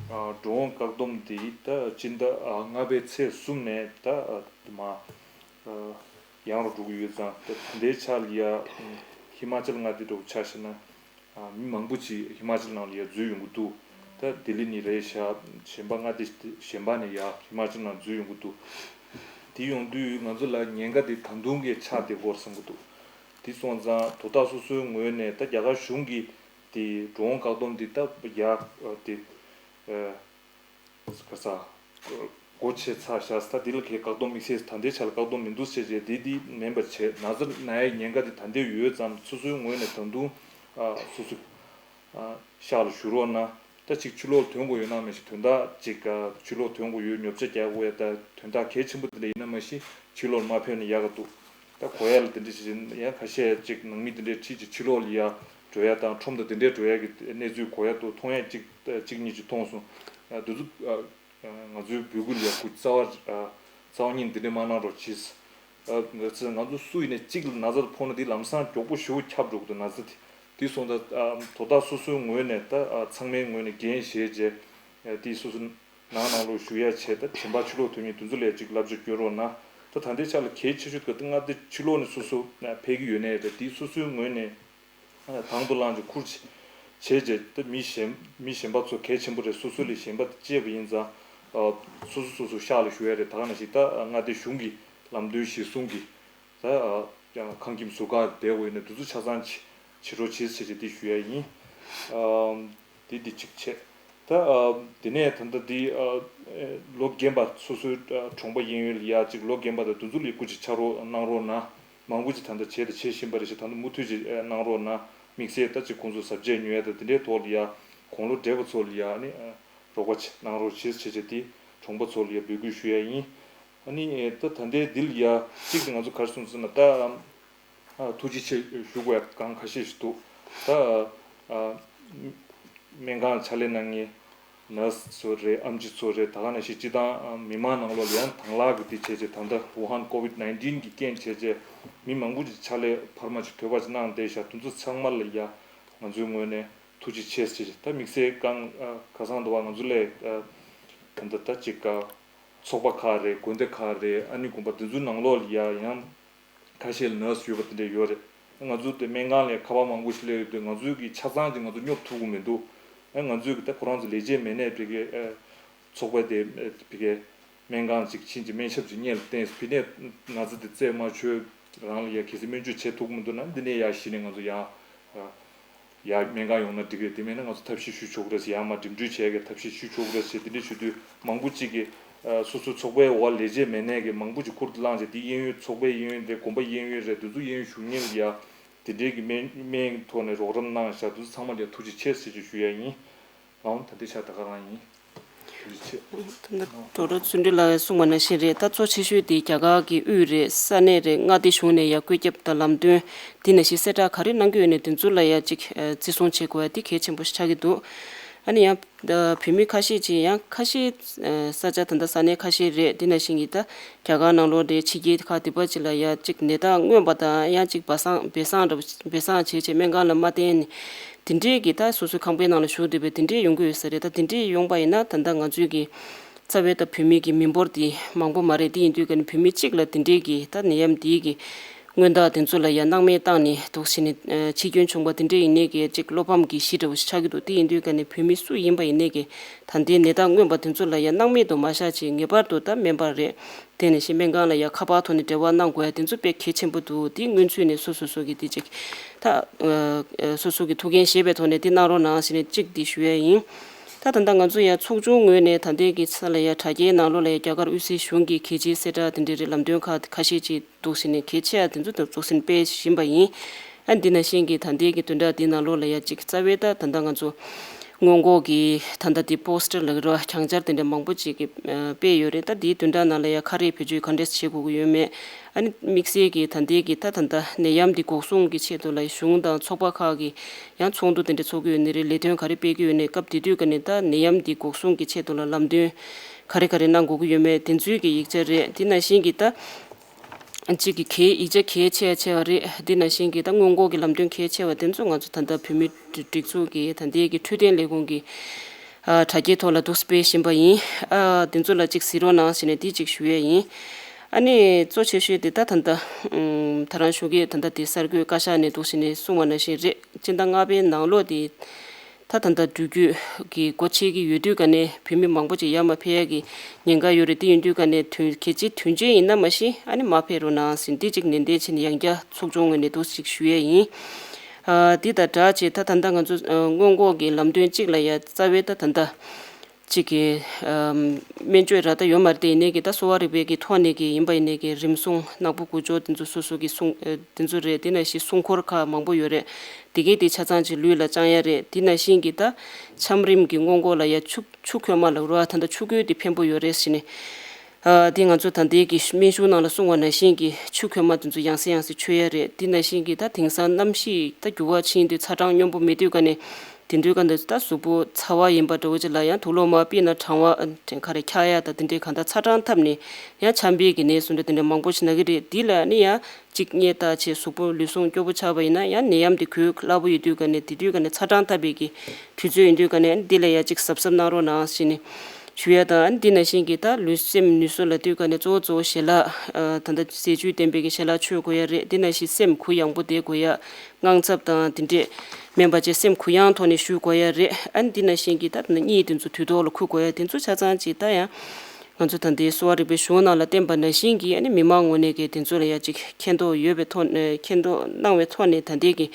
ཨ་འགྲོ་འོང་བཀག་སྡོམ་འདི་ད་སྤྱི་ཟླ་ཨ་ལྔ་པའི་ཚེས་གསུམ་ནས་ད་ཨ་མ་ཨ་ཡང་རུ་འགྲོ་གི་ཡོད་ཙང་། ད་དེ་འདྲའི་ཆ་ལ་ཡ་ཧི་མ་ཅལ་མངའ་སྡེ་འདྲ་པོ་ཆ་བཞག་ན་ཨ་མི་མང་པོ་ཅིག་ཧི་མ་ཅལ་ནང་ལ་ཡ་འཛུལ་ཡོང་གི་འདུག་ད་ལྡི་ལི་ནས་རེད་ཤག་གཞན་པ་མངའ་སྡེ་གཞན་པ་ནས་ཡ་ཧི་མ་ཅལ་ནང་འཛུལ་ཡོང་གི་འདུག་དེ་ཡོང་དུས་ང་ཚོ་ལ་ཉེན་ཁ་དེ་ད་དུང་གི་ཆགས་བསྡད་ཀྱི་ཡོད་རེད་བསམ་གྱི་འདུག་དེ་སོང་ཙང་དོ་བདག་སོ་སོའི་ངོས་ནས་ད་རྒྱ་གར་གཞུང་གིས་དེ་འགྲོ་འོང་བཀག་སྡོམ་དེ་ད་ཡ་དེ་ག་ས་སྒོ་ཕྱེ་ཚར་བཞག་ད་དེ་ལ་གའི་བཀག་སྡོམ་དམིགས་བསལ་ད་ལྟའི་ཆ་ལ་བཀག་སྡོམ་མི་འདུག་ཟེར་བྱས་དེ་དེ་མིན་པ་བྱས། ན་ཚ་ན་ཡའི་ཉེན་ཁ་དེ་ད་ལྟའི་ཡོད་ཙང་སོ་སོའི་ངོས་ནས་ད་དུང་སོ་སོ་ཤག་ལ་བཞུགས་རོགས་གནང་། ད་ཅིག་ཕྱི་ལོགས་ཐོན་དགོས་ཡོད་ན་མ་གཞི་དོན་དག་ཅིག་ཕྱི་ལོགས་ཐོན་དགོས་ཡོད། ཉོ་ཆ་རྒྱག་དགོས་ཡ་ད་དོན་དག་གལ་ཆེན་པོ་དེ་འདྲ་ཡིན་ན་མ་གཞི་ཕྱི་ལོགས་མ་ཕེབས་ན་ཡག་ག་འདུག་ད་གོ་ཡ་ལ་དེ་འདྲ་ཞིག་ཡང་ཁ་ཤས་ཅིག་ནང་མི་དེ་འདྲའི་ཁྲིད་ཅིག་ཕྱི་ལོགས་ལ་ཡ་འགྲོ་ཡ་དང་ཁྲོམ་དང་དེ་འདྲའི་འགྲོ་ཡ་གི་གནས་ཚུལ་གོ་ཡ་འདུག་མཐོང་ཡ་ཅིག་གཅིག་གཉིས་ཅིག་མཐོང་སོང་། དེ་ཚོ་ང་ཚོའི་འབོད་སྐུལ་ཡ་གུ་རྩ་བ་རྩ་བ་ཉིད་འདི་འདྲ་མ་གནང་རོགས་གྱིས། ང་ཚོ་ང་ཚོ་སུ་ཡིན་ནའི་གཅིག་ལ་ན་ཚ་ཕོག་ན་དེ་ལམ་སང་མགྱོགས་པོ་ཞེ་པོ་ཁྱབ་འགྲོ་གི་འདུག་ན་ཚ་དེ། དེ་སོང་ཙང་དོ་བདག་སོ་སོའི་ངོས་ནས་ད་ཚང་མའི་ངོས་ནས་འགན་བཞེས་བྱས་དེ་སོ་སོ་ནང་ནང་ལོགས་བཞུགས་ཡ་བྱས། ད་གཞན་པ་ཕྱི་ལོགས་ཐོན་མཁན་དེ་ཚོ་ལ་ཅིག་བསླབ་བྱ་སྐྱོན་རོགས་གནང་ ད་ད་ལྟའི་ཆ་ལ་གལ་ཆེ་ཤོས་དེ་མངའ་སྡེ་ཕྱི་ལོགས་ནས་སོ་སོ་ཕེབས་ཀྱི་ཡོད་ནའི་རེད། དེ་སོ་སོའི་ངོས་ནས་དང་དུ་བླངས་ཀྱི་ཁུར་བྱས་རྗེས་ད་མི་གཞན་མི་གཞན་པ་ཚོ་གལ་ཆེན་པོ་རེད། སོ་སོ་ལས་གཞན་པ་དེ་བཅད་པ་ཡིན་ཙང་སོ་སོ་སོ་སོ་ཤག་ལ་ཞུ་ཡ་རེད། ད་ག་ནང་བཞིན་ད་མངའ་སྡེ་གཞུང་གི་ལམ་སྟོན་གཞིར་བཟུང་གིས་ད་ཁང་ཁྱིམ་ཟུར་བཀག་བསྡད་དགོས་ཡོད་ན་དེ་ཚོ་ཆ་ཚང་བྱེད་རོགས་བྱེད་ཟེར་བྱས་དེ་ཞུ་ཡ་ཡིན། དེ་འདི་གཅིག་བྱས། ད་དེ་ནས་ད་ལྟ་འདི་ལོ་རྒན་པ་སོ་སོའི་གྲོང་པ་གཡས་གཡོན་ལ་ཡ་གཅིག་ལོ་རྒན་པ་དང་དེ་ཚོ་ལ་སྐུ་མཁྱེན་ཕྱག་རོགས་གནང་རོགས་གནང་། མང་པོ་ཅིག་ད་ལྟ་བྱས་དང་བྱེད་བཞིན་པ་རེད་ཤག་ད་ལྟ་མུ་མཐུད་ཅིག་གནང་རོགས་གནང་། དམིགས་བསལ་ད་ཅིག་ཁོང་ཚོ་བཟའ་བཅའ་ཉོ་ཡ་དང་དེ་འདྲའི་ཐོག་ལ་ཡ་དགུང་ལོ་བགྲེས་པ་ཚོ་ལ་ཡ་ནི་རོགས་པ་ཅིག་གནང་རོགས་བྱེད་ཟེར་བྱས་དེ་གྲོང་པ་ཚོ་ལ་ཡ་འབོད་སྐུལ་ཞུ་ཡ་ཡིན། ཨ་ནི་ད་ད་ལྟའི་འདི་ལ་ཡ་གཅིག་དེ་ང་ཚོ་ག་རེ་གསུངས་ཟེར་ན་ད། ཨ་ཐུགས་རྗེ་ཆེ་ཞུ་དགོས་ཡ་གང་ཁ་ཤས་ཤིག་འདུག་ད་ཨ་སྨན་ཁང་ཕྱག་ལས་གནང་མཁན་ནར་སི་ཚོ་རེད། ཨེམ་ཆི་ཚོ་རེད། ད་ག་ནང་བཞིན་སྤྱི་བཏང་མི་མང་ནང་ལོགས་ལ་ཡང་དང་བླངས་ཀྱིས་དེ་བྱས་བྱས་ད་ལྟ་ཝུ་ཧན་ཀོ་ཝིད་ནའིན་ཊིན་གྱི་རྐྱེན་བྱས་བྱས་མི་མང་པོ་ཅིག་ཕྱག་ལས་འཕར་མ་ཅིག་དོད་པ་ཅིག་གནང་བསྡད་ཤག་དེ་ཚོ་ཚང་མ་ལ་ཡ་ང་ཚོའི་ངོས་ནས་ཐུགས་རྗེ་ཆེ་ཟེར་བྱས། ད་དམིགས་བསལ་གང་ཨ་ཁ་སང་དུ་བ་ང་ཚོ་ལས་ཨ་ད་ལྟ་ད་ཅིག་ཨ་ཚོགས་པ་ཁག་རེད། དགོན་སྡེ་ཁག་རེད། ཨ་ནི་དགོན་པ་དེ་ཚོའི་ནང་ལོགས་ལ་ཡ་ཡང་ཁ་ཤས་ལ་ནར་སི་ཡོད་པ་དེ་འདྲ་ཡོད་རེད། ང་ཚོ་དེ་སྨན་ཁང་ལ་ཁ་པར་མང་པོ་ཞིག་སླེབས་ཡོད་དུས་ང་ཚོའི་གི་ཆ་ཚང་གི་ང་ཚོ་སྙོབ་ཐུབ་ཀྱི་མི་འདུག་ཨ་ང་ཚོའི་གི་ད་ཁོ་རང་ཚོ་ལས་བྱེད་མི་སྣས་ཕ་གི་ཨ་ཚོགས་པ་དེ་ཨ་ཕ་གི་སྨན་ཁང་ཅིག་ཕྱིན་ཅིག་སྨན་ཞབས་ཅིག་སྔོན་ལ་བསྟན་ཕ་གི་ན་ཚ་དེ་རྩད་མ་ཆོད་རང་ལ་ཡ་གལ་སྲིད་སྨན་བཅོས་བྱེད་ཐུབ་ཀྱི་མི་འདུག་ན་འདི་ནས་ཡར་གཞི་ནས་ང་ཚོ་ཡར་ཨ། ཡར་སྨན་ཁང་ཡོང་ན་འགྲིག་གི་རེད། དེ་མིན་ན་ང་ཚོ་ཐབས་ཤེས་ཞུ་ཆོག་གི་རེད་ཟེར། ཡར་མར་འགྲིམ་འགྲུལ་བྱས་ཀྱི་ཐབས་ཤེས་ཞུ་ཆོག་གི་རེད་ཟེར། དེ་འདྲ་ཞུ་དུས་མང་པོ་གཅིག་གིས་ཨ་སོ་སོའི་ཚོགས་པའི་འོག་ལས་བྱེད་མི་སྣས་ཀྱི་མང་པོ་ཅིག་ཁུར་དུ་བླངས་བྱས་དེ་གཡས་གཡོན་ཚོགས་པའི་གཡས་གཡོན་རེད། དགོན་པ་གཡས་གཡོན་རེད། དེ་ཚོ་གཡས་གཡོན་བཞུགས་མཁན་ལ་ཡ་དེ་འདྲའི་གི་སྨན་སྨན་ཐོག་ནས་རོགས་རམ་གནང་བཞག་དེ་ཚོ་ཚང་མ་ལ་ཡ་ཐུགས་རྗེ་ཆེ་ཟེར་ཅིག་ཞུ་ཡ་ཡིན། ལའང་ད་ལྟའི་ཆར་ད་ག་རང་ཡིན། ཐུགས་རྗེ་ཆེ། ད་ལྟ་དོ་རོ་བརྩོན་འགྲུས་ལགས་གསུངས་པ་ནང་བཞིན་རེད། ད་གཙོ་ཆེ་ཤོས་དེ་རྒྱ་གར་གྱི་དབུས་རེད། ས་གནས་རེད། མངའ་སྡེ་གཞུང་ནས་ཡ་བཀོད་ཁྱབ་དང་ལམ་སྟོན་དེ་ནང་བཞིན་གསལ་བསྒྲགས་ག་རེ་གནང་གི་ཡོད་ནས་དེ་ཚོ་ལ་ཡ་གཅིག་ཨ་བརྩི་སྲུང་བྱེད་དགོས་ཡ་དེ་གལ་ཆེན་པོ་ཞིག་ཆགས་ཀྱི་འདུག་ཨ་ནི་ཡང་ཨ་བོད་མི་ཁ་ཤས་ཅིག་ཡང་ཁ་ཤས་ཨ་ས་ཆ་ད་ལྟ་ས་གནས་ཁ་ཤས་རེད། དེ་ནང་བཞིན་གྱི་ད་རྒྱ་གར་ནང་ལོགས་རེད། ཕྱི་རྒྱལ་ཁག་དེ་པ་ཅིག་ལ་ཡ་གཅིག་ནད་རྟགས་མངོན་པ་དང་ཡང་གཅིག་སྦ་གསང་སྦས་གསང་འདྲ་པོ་སྦས་གསང་བྱས་བྱས་སྨན་ཁང་ལ་མ་བསྟན་ནས་དེ་འདྲས་ཀྱི་ད་སོ་སོའི་ཁང་པའི་ནང་ལ་བཞུགས་བསྡད་པའི་དེ་འདྲས་ཡོང་གི་ཡོད་ས་རེད། ད་དེ་འདྲས་ཡོང་པ་ཡིན་ན་ད་ལྟ་ང་ཚོའི་གི་རྩ་བའི་ད་བོད་མི་གི་མི་འབོར་དེ་མང་པོ་མ་རེད། དེ་ཡིན་དུས་ཀ་ནས་བོད་མི་གཅིག་ལ་དེ་འདྲས་ཀྱི་ད་ནད་ཡམས་འདིའི་གི་སྔོན་རྟགས་དེ་ཚོ་ལ་ཡ་སྣང་མེད་བཏང་ནས་འདུག་བྱས་ནས་ཨ་འཆི་སྐྱོན་བྱུང་པ་དེ་འདྲས་ཡིན་ནའི་གི་གཅིག་བློ་ཕམ་གྱི་གཞི་འདྲ་བོ་ཞིག་ཆགས་ཀྱི་འདུག་དེ་ཡིན་དུས་ཀ་ནས་བོད་མི་སུ་ཡིན་པ་ཡིན་ནའི་གི་ད་ལྟའི་ནད་རྟགས་མངོན་པ་དེ་ཚོ་ལ་ཡ་སྣང་མེད་དུ་མ་བཞག་ཅིག་ངེས་པར་དུ་ད་སྨན་པ་རེད། དེ་ནས་ཤི་སྨན་ཁང་ལ་ཡ་ཁ་པར་ཐོག་ནས་འབྲེལ་བ་གནང་དགོས་ཡ་དེ་ཚོ་དཔེ་གལ་ཆེན་པོ་འདུག་དེའི་སྔོན་ཚུད་ནས་སོ་སོ་སོ་གི་དེ་ཅིག་ད་ཨ་ཨ་སོ་སོ་གི་ཐུགས་འགན་བཞེས་པའི་ཐོག་ནས་དེ་གནང་རོགས་གནང་ཟེར་ནས་གཅིག་འདི་ཞུ་ཡ་ཡིན། ད་ད་ལྟ་ང་ཚོ་ཡ་ཚོགས་ཆུང་ངོས་ནས་ད་ལྟའི་གི་ས་ལ་ཡ་དྲ་རྒྱའི་ནང་ལོགས་ལ་ཡ་རྒྱ་གར་དབུས་སའི་གཞུང་གི་གལ་ཆེའི་གསལ་བསྒྲགས་དེ་འདྲའི་རེད། ལམ་སྟོན་ཁག་ཁ་ཤས་ཅིག་འདུག་ཟེར་ནས་གལ་ཆེ་ཡ་དེ་ཚོ་དང་འཛུགས་ཟིན་སྤེལ་བཞིན་པ་ཡིན། ཨ་འདི་ནང་བཞིན་གྱི་ད་ལྟའི་གི་བདུན་ཕྲག་འདི་ནང་ལོགས་ལ་ཡ་གཅིག་རྩ་བའི་ད་ད་ལྟ་ང་ཚོ་སྔོན་འགོག་གི་ད་ལྟ་འདི་པོ་སི་ཊར་ལབ་ཀྱི་རེད་བ། གྱང་ཆར་དེ་འདྲ་མང་པོ་ཅིག་གི་ཨ་སྤེལ་ཡོད་རེད། ད་འདིའི་བདུན་ཕྲག་ནང་ལ་ཡ་ཁ་རས་བེད་སྤྱོད་ག་འདྲས་བྱེད་དགོས་ཀྱི་ཡོད་མེད། ཨ་ནི་དམིགས་བསལ་གྱི་ད་ལྟའི་གི་ད་ད་ལྟ་ནད་ཡམས་འདི་འགོག་སྲུང་གི་ཆེད་དུ་ལ་གཞུང་དང་ཚོགས་པ་ཁག་གི་ཡང་ཚོགས་འདུ་དེ་འདྲ་ཚོགས་ཀྱི་ཡོད་ནི་རེད། ལས་དོན་ག་རེ་སྤེལ་གྱི་ཡོད་ནི། སྐབས་དེ་དུས་ཀ་ནས་ད་ནད་ཡམས་འདི་འགོག་སྲུང་གི་ཆེད་དུ་ལ་ལམ་སྟོན་ག་རེ་ག་རེ་གནང་དགོས་ཀྱི་ཡོད་མེད་དེ་ཚོའི་གི་ཡིག་ཆ་རེད། དེ་ནང་བཞིན་གྱི་ད་གཅིག་གི་གལ་ཡིག་ཆ་གལ་ཆེ་ཆེ་བ་རེད། དེ་ནང་བཞིན་གྱི་ད་སྔོན་འགོག་གི་ལམ་སྟོན་གལ་ཆེ་བ་དེ་ཚོ་ང་ཚོ་ད་ལྟ་བོད་མིའི་སྒྲིག་འཛུགས་ཀྱི་ད་ལྟའི་གི་འཕྲོད་བསྟེན་ལས་ཁུངས་ཀྱི་ཨ་དྲ་རྒྱའི་ཐོག་ལ་འདུག་སྤེལ་བཞིན་པ་ཡིན། ཨ་དེ་ཚོ་ལ་གཅིག་གཟིགས་རོགས་གནང་ཞེས་ནས་དེ་གཅིག་ཞུ་ཡས་ཡིན། ཨ་ནི་གཙོ་ཆེ་ཤོས་དེ་ད་ད་ལྟ་ཨམ་ད་རང་ཞུ་གི་ད་ལྟ་དེ་གསར་འགོད་བཀའ་ཤག་ནས་འདུག་ཞེས་ནས་གསུངས་པ་ནང་བཞིན་རེད། སྤྱི་ཟླ་ལྔ་པའི་ནང་ལོགས་དེ་ད་ད་ལྟ་འགྲུལ་སྐྱོད་ཀྱི་སྒོ་ཕྱེ་གི་ཡོད་དུས་ཀ་ནས་བོད་མི་མང་པོ་ཅིག་ཡར་མར་ཕེབས་ཡ་གི་ཉེན་ཁ་ཡོད་རེད། དེ་ཡིན་དུས་ཀ་ནས་དོན་གལ་ཆེ་དོན་ཆེན་ཡིན་ན་མ་གཞི་ཨ་ནི་མ་ཕེབས་རོགས་གནང་ཟིན་འདི་གཅིག་ནན་ཏན་བྱས་ནས་ཡང་བསྐྱར་ཚོགས་ཆུང་ངོས་ནས་འདུག་ཅིག་ཞུ་ཡས་ཡིན། ཨ་འདི་དང་སྦྲགས་བྱས་ད་ད་ལྟ་ང་ཚོ་ཨ་སྔོན་འགོག་གི་ལམ་སྟོན་གཅིག་ལ་ཡ་རྩ་བའི་ད་ད་ལྟ་གཅིག་གི་ཨ་སྨན་བཅོས་ར་ད་ཡོད་མ་རེད། དེ་ཡིན་ནའི་གི་ད་གསོ་བ་རིག་པའི་གི་ཐོག་ནས་གི་ཡིན་པ་ཡིན་ནའི་གི་རིམས་སྲུང་ནག་པོ་ཀུ་ཅོ་དེ་ཚོ་སོ་སོ་གི་སྲུང་ཨ་དེ་ཚོ་རེད། དེ་ནང་བཞིན་སྲུང་འཁོར་ཁག་མང་པོ་ཡོད་རེད། དེ་གའི་དེ་ཆ་ཚང་ཅིག་ལུས་ལ་བཅང་ཡ་རེད། དེ་ནང་བཞིན་གྱི་ད་ཆམ་རིམས་ཀྱི་སྔོན་འགོག་ལ་ཡ་ཆུ་ཆུ་ཁོལ་མ་ལབ་རོ། ད་ལྟ་ཆུ་ཁོལ་དེ་ཕན་པོ་ཡོད་རེད་ཟེར་ནས། ཨ་དེ་ང་ཚོ་ད་ལྟའི་གི་སྨན་གཞུང་ནང་ལ་གསུངས་པ་ནང་བཞིན་གྱི་ཆུ་ཁོལ་མ་དེ་ཚོ་ཡང་སེ་ཡང་སེ་མཆོད་ཡ་རེད། དེ་ནང་བཞིན་གྱི་ད་དེང་སང་གནམ་གཤིས་ད་འགྱུར་བ་ཕྱིན་དུས་ཚ་གྲང་སྙོམས་པོ་མེད་དུས་ཀ་ནས་དེ་འདྲའི་ཀ་འདི་ད་གཟུགས་པོ་ཚ་བ་ཡིན་པ་འདྲ་བོ་ཅིག་ལ་ཡང་དུག་སློག་མ་དཔེར་ན་གྲང་བ་ཨ་ཁ་རེ་འཁྱག་ཡ་ད་དེ་འདྲའི་གང་ལྟར་ཚ་གྲང་འཐབ་ནས་ཡང་ཆམ་པའི་གི་ནད་སོགས་འདྲ་དེ་འདྲ་མང་པོ་ཞིག་ན་གི་རེད། དེ་ལ་ནི་ཡང་གཅིག་གཉེར་ཐག་ཆོད་གཟུགས་པོ་ལུས་ཟུངས་སྐྱོ་པོ་ཆགས་པ་ཡིན་ན་ཡང་ནད་ཡམས་དེ་འགོས་སླ་པོ་ཡོད་དུས་ཀ་ནས་དེ་དུས་ཀ་ནས་ཚ་གྲང་འཐབ་པའི་གི་དུས་ཚོད་ཡིན་དུས་ཀ་ནས་འདི་ལ་ཡ་གཅིག་གཟབ་གཟབ་གནང་རོགས་གནང་ཞེས་ནས་ ཞུ་ཡ་དང་། ཨ་ནི་འདི་ནང་བཞིན་གྱི་ད་ལུས་སེམས་ནུས་གསོ་ལབ་དུས་ཀ་ནས་གཙོ་བོ་གཙོ་བོ་ཞལ་ལག་ཨ་ད་ལྟ་ཟས་བཅུད་ལྡན་པའི་གི་ཞལ་ལག་མཆོད་དགོས་ཡ་རེད། འདི་ནང་བཞིན་སེམས་གུ་ཡངས་པོ་བསྡད་དགོས་ཡ། དངངས་འཚབ་དང་དེ་འདྲས་མིན་པ་བྱས་སེམས་གུ་ཡངས་ཐོག་ནས་བཞུགས་དགོས་ཡ་རེད། ཨ་ནི་འདི་ནང་བཞིན་གྱི་ད་ད་གཉིད་དེ་ཚོ་དུས་ཐོག་ལ་ཁུག་དགོས་ཡ་དེ་ཚོ་ཆ་ཚང་ཅིག་ད་ཡང་ང་ཚོ་ད་ལྟའི་གསོ་བ་རིག་པའི་གཞུང་ནང་ལ་བསྟན་པ་ནང་བཞིན་གྱི་ཨ་ནི་མི་མང་ངོས་ནས་ཀྱི་དེ་ཚོ་ལ་ཡ་ཅིག་མཁྱེན་རྟོགས་ཡོད་པའི་ཐོག་ནས་མཁྱེན་རྟོགས་གནང་བའི་ཐོག་ནས་ད་ལྟའི་གི་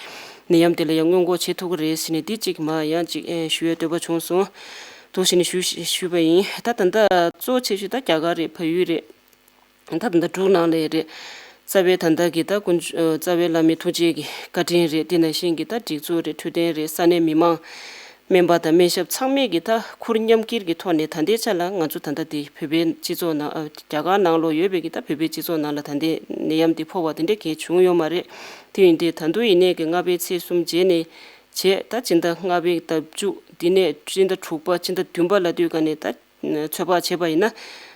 ནད་ཡམས་དེ་ལ་ཡང་སྔོན་འགོག་བྱེད་ཐུབ་ཀྱི་རེད་ཟེར་ནས་འདི་གཅིག་མ་ཡང་གཅིག་ཨེ་ཞུ་ཡའི་འདོད་པ་བྱུང་སོང་། འདུག་ཟེར་ནས་ཞུ་ཞུས་པ་ཡིན། ད་ད་ལྟ་གཙོ་ཆེ་ཤོས་ད་རྒྱ་གར་རེད། བལ་ཡུལ་རེད། ད་ད་ལྟ་འབྲུག་ནང་ལ་རེད། རྩ་བའི་ད་ལྟ་གི་ད་དཀོན་མཆོག་རྩ་བའི་བླ་མའི་ཐུགས་རྗེ་གི་བཀའ་དྲིན་རེད། དེ་ནང་བཞིན་གྱི་ད་སྒྲིག་འཛུགས་རེད། འཕྲོད་བསྟེན་རེད། ས་གནས་མི་མང་། སྨན་པ་དང་སྨན་ཞབས་ཚང་མས་ཀྱི་ད་ཁུར་མཉམ་འཁྱེར་གྱི་ཐོག་ནས་ད་ལྟའི་ཆ་ལ་ང་ཚོ་ད་ལྟ་དེ་བོད་པའི་སྤྱི་ཚོགས་ནང་ཨ་རྒྱ་གར་ནང་ལོགས་ཡོད་པའི་གི་ད་བོད་པའི་སྤྱི་ཚོགས་ནང་ལ་ད་ལྟའི་ནད་ཡམས་དེ་ཕོག་པ་དེ་འདྲ་གང་བྱུང་ཡོད་མ་རེད། དེ་ཡིན་དུས་ད་དུང་ཡིན་ནའི་གི་ལྔ་པའི་ཚེས་གསུམ་རྗེས་ནས་བྱས་ད་སྤྱི་ཟླ་ལྔ་པའི་ཟླ་མཇུག་དེ་ནས་སྤྱི་ཟླ་དྲུག་པ་སྤྱི་ཟླ་བདུན་པ་ལ་དུས་ག་ནས་ད་ཚོད་དཔག་བྱས་པ་ཡིན་ན་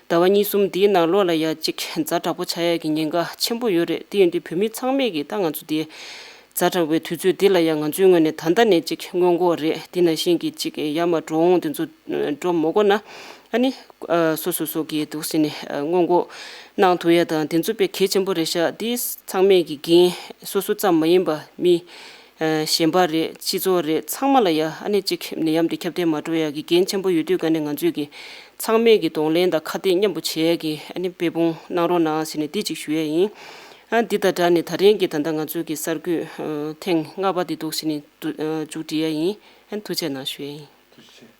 ཟླ་བ་གཉིས་གསུམ་དེའི་ནང་ལོགས་ལ་ཡ་གཅིག་ཛ་དྲག་པོ་ཆགས་ཡ་གི་ཉེན་ཁ་ཆེན་པོ་ཡོད་རེད། དེ་ཡིན་དུས་བོད་མི་ཚང་མས་གི་ད་ང་ཚོ་དེ། ཛ་དྲག་པའི་དུས་ཚོད་འདི་ལ་ཡང་ང་ཚོའི་ངོས་ནས་ད་ལྟ་ནས་ཅིག་སྔོན་འགོག་རེད། དེ་ནང་བཞིན་གྱི་ཅིག་ཡར་མར་འགྲོ་འོང་དེ་ཚོ་འགྲོ་མ་དགོས་ན་ཨ་ནི་སོ་སོ་སོ་གིས་འདུག་ཟེར་ནས་སྔོན་འགོག་གནང་ཐུབ་ཡ་དང་དེ་ཚོ་དཔེ་གལ་ཆེན་པོ་རེད་ཤག་འདི་ཚང་མས་ཀྱི་འགན་སོ་སོ་ཙམ་མ་ཡིན་པ་མི་གཞན་པ་རེད། སྤྱི་ཚོགས་རེད། ཚང་མ་ལ་ཡ་ཨ་ནི་ཅིག་ནད་ཡམས་དེ་ཁྱབ་གདལ་མ་འགྲོ་ཡ་གི་འགན་ཆེན་པོ་ཡོད་དུས་ག་ནས་ང་ཚོས་ཀྱི་ཚང་མས་ཀྱི་གདོང་ལེན་དང་ཁ་གཏད་མཉམ་པོ་བྱེད་ཡ་གི་ཨ་ནི་དཔེ་སྤོང་གནང་རོགས་གནང་ཟེར་ནས་འདི་ཅིག་ཞུ་ཡ་ཡིན། ཨ་འདི་དང་སྦྲགས་ནས་ད་རིང་གི་ད་ལྟ་ང་ཚོའི་གི་གསར་འགོད་ཨ་ཐེངས་ལྔ་པ་འདི་འདུག་ཟེར་ནས་འདུ་ཨ་མཇུག་སྒྲིལ་ཡ་ཡིན། ཨ་ཐུགས་རྗེ་གནང་ཞུ་ཡ་ཡིན། ཐུགས་རྗེ་ཆེ།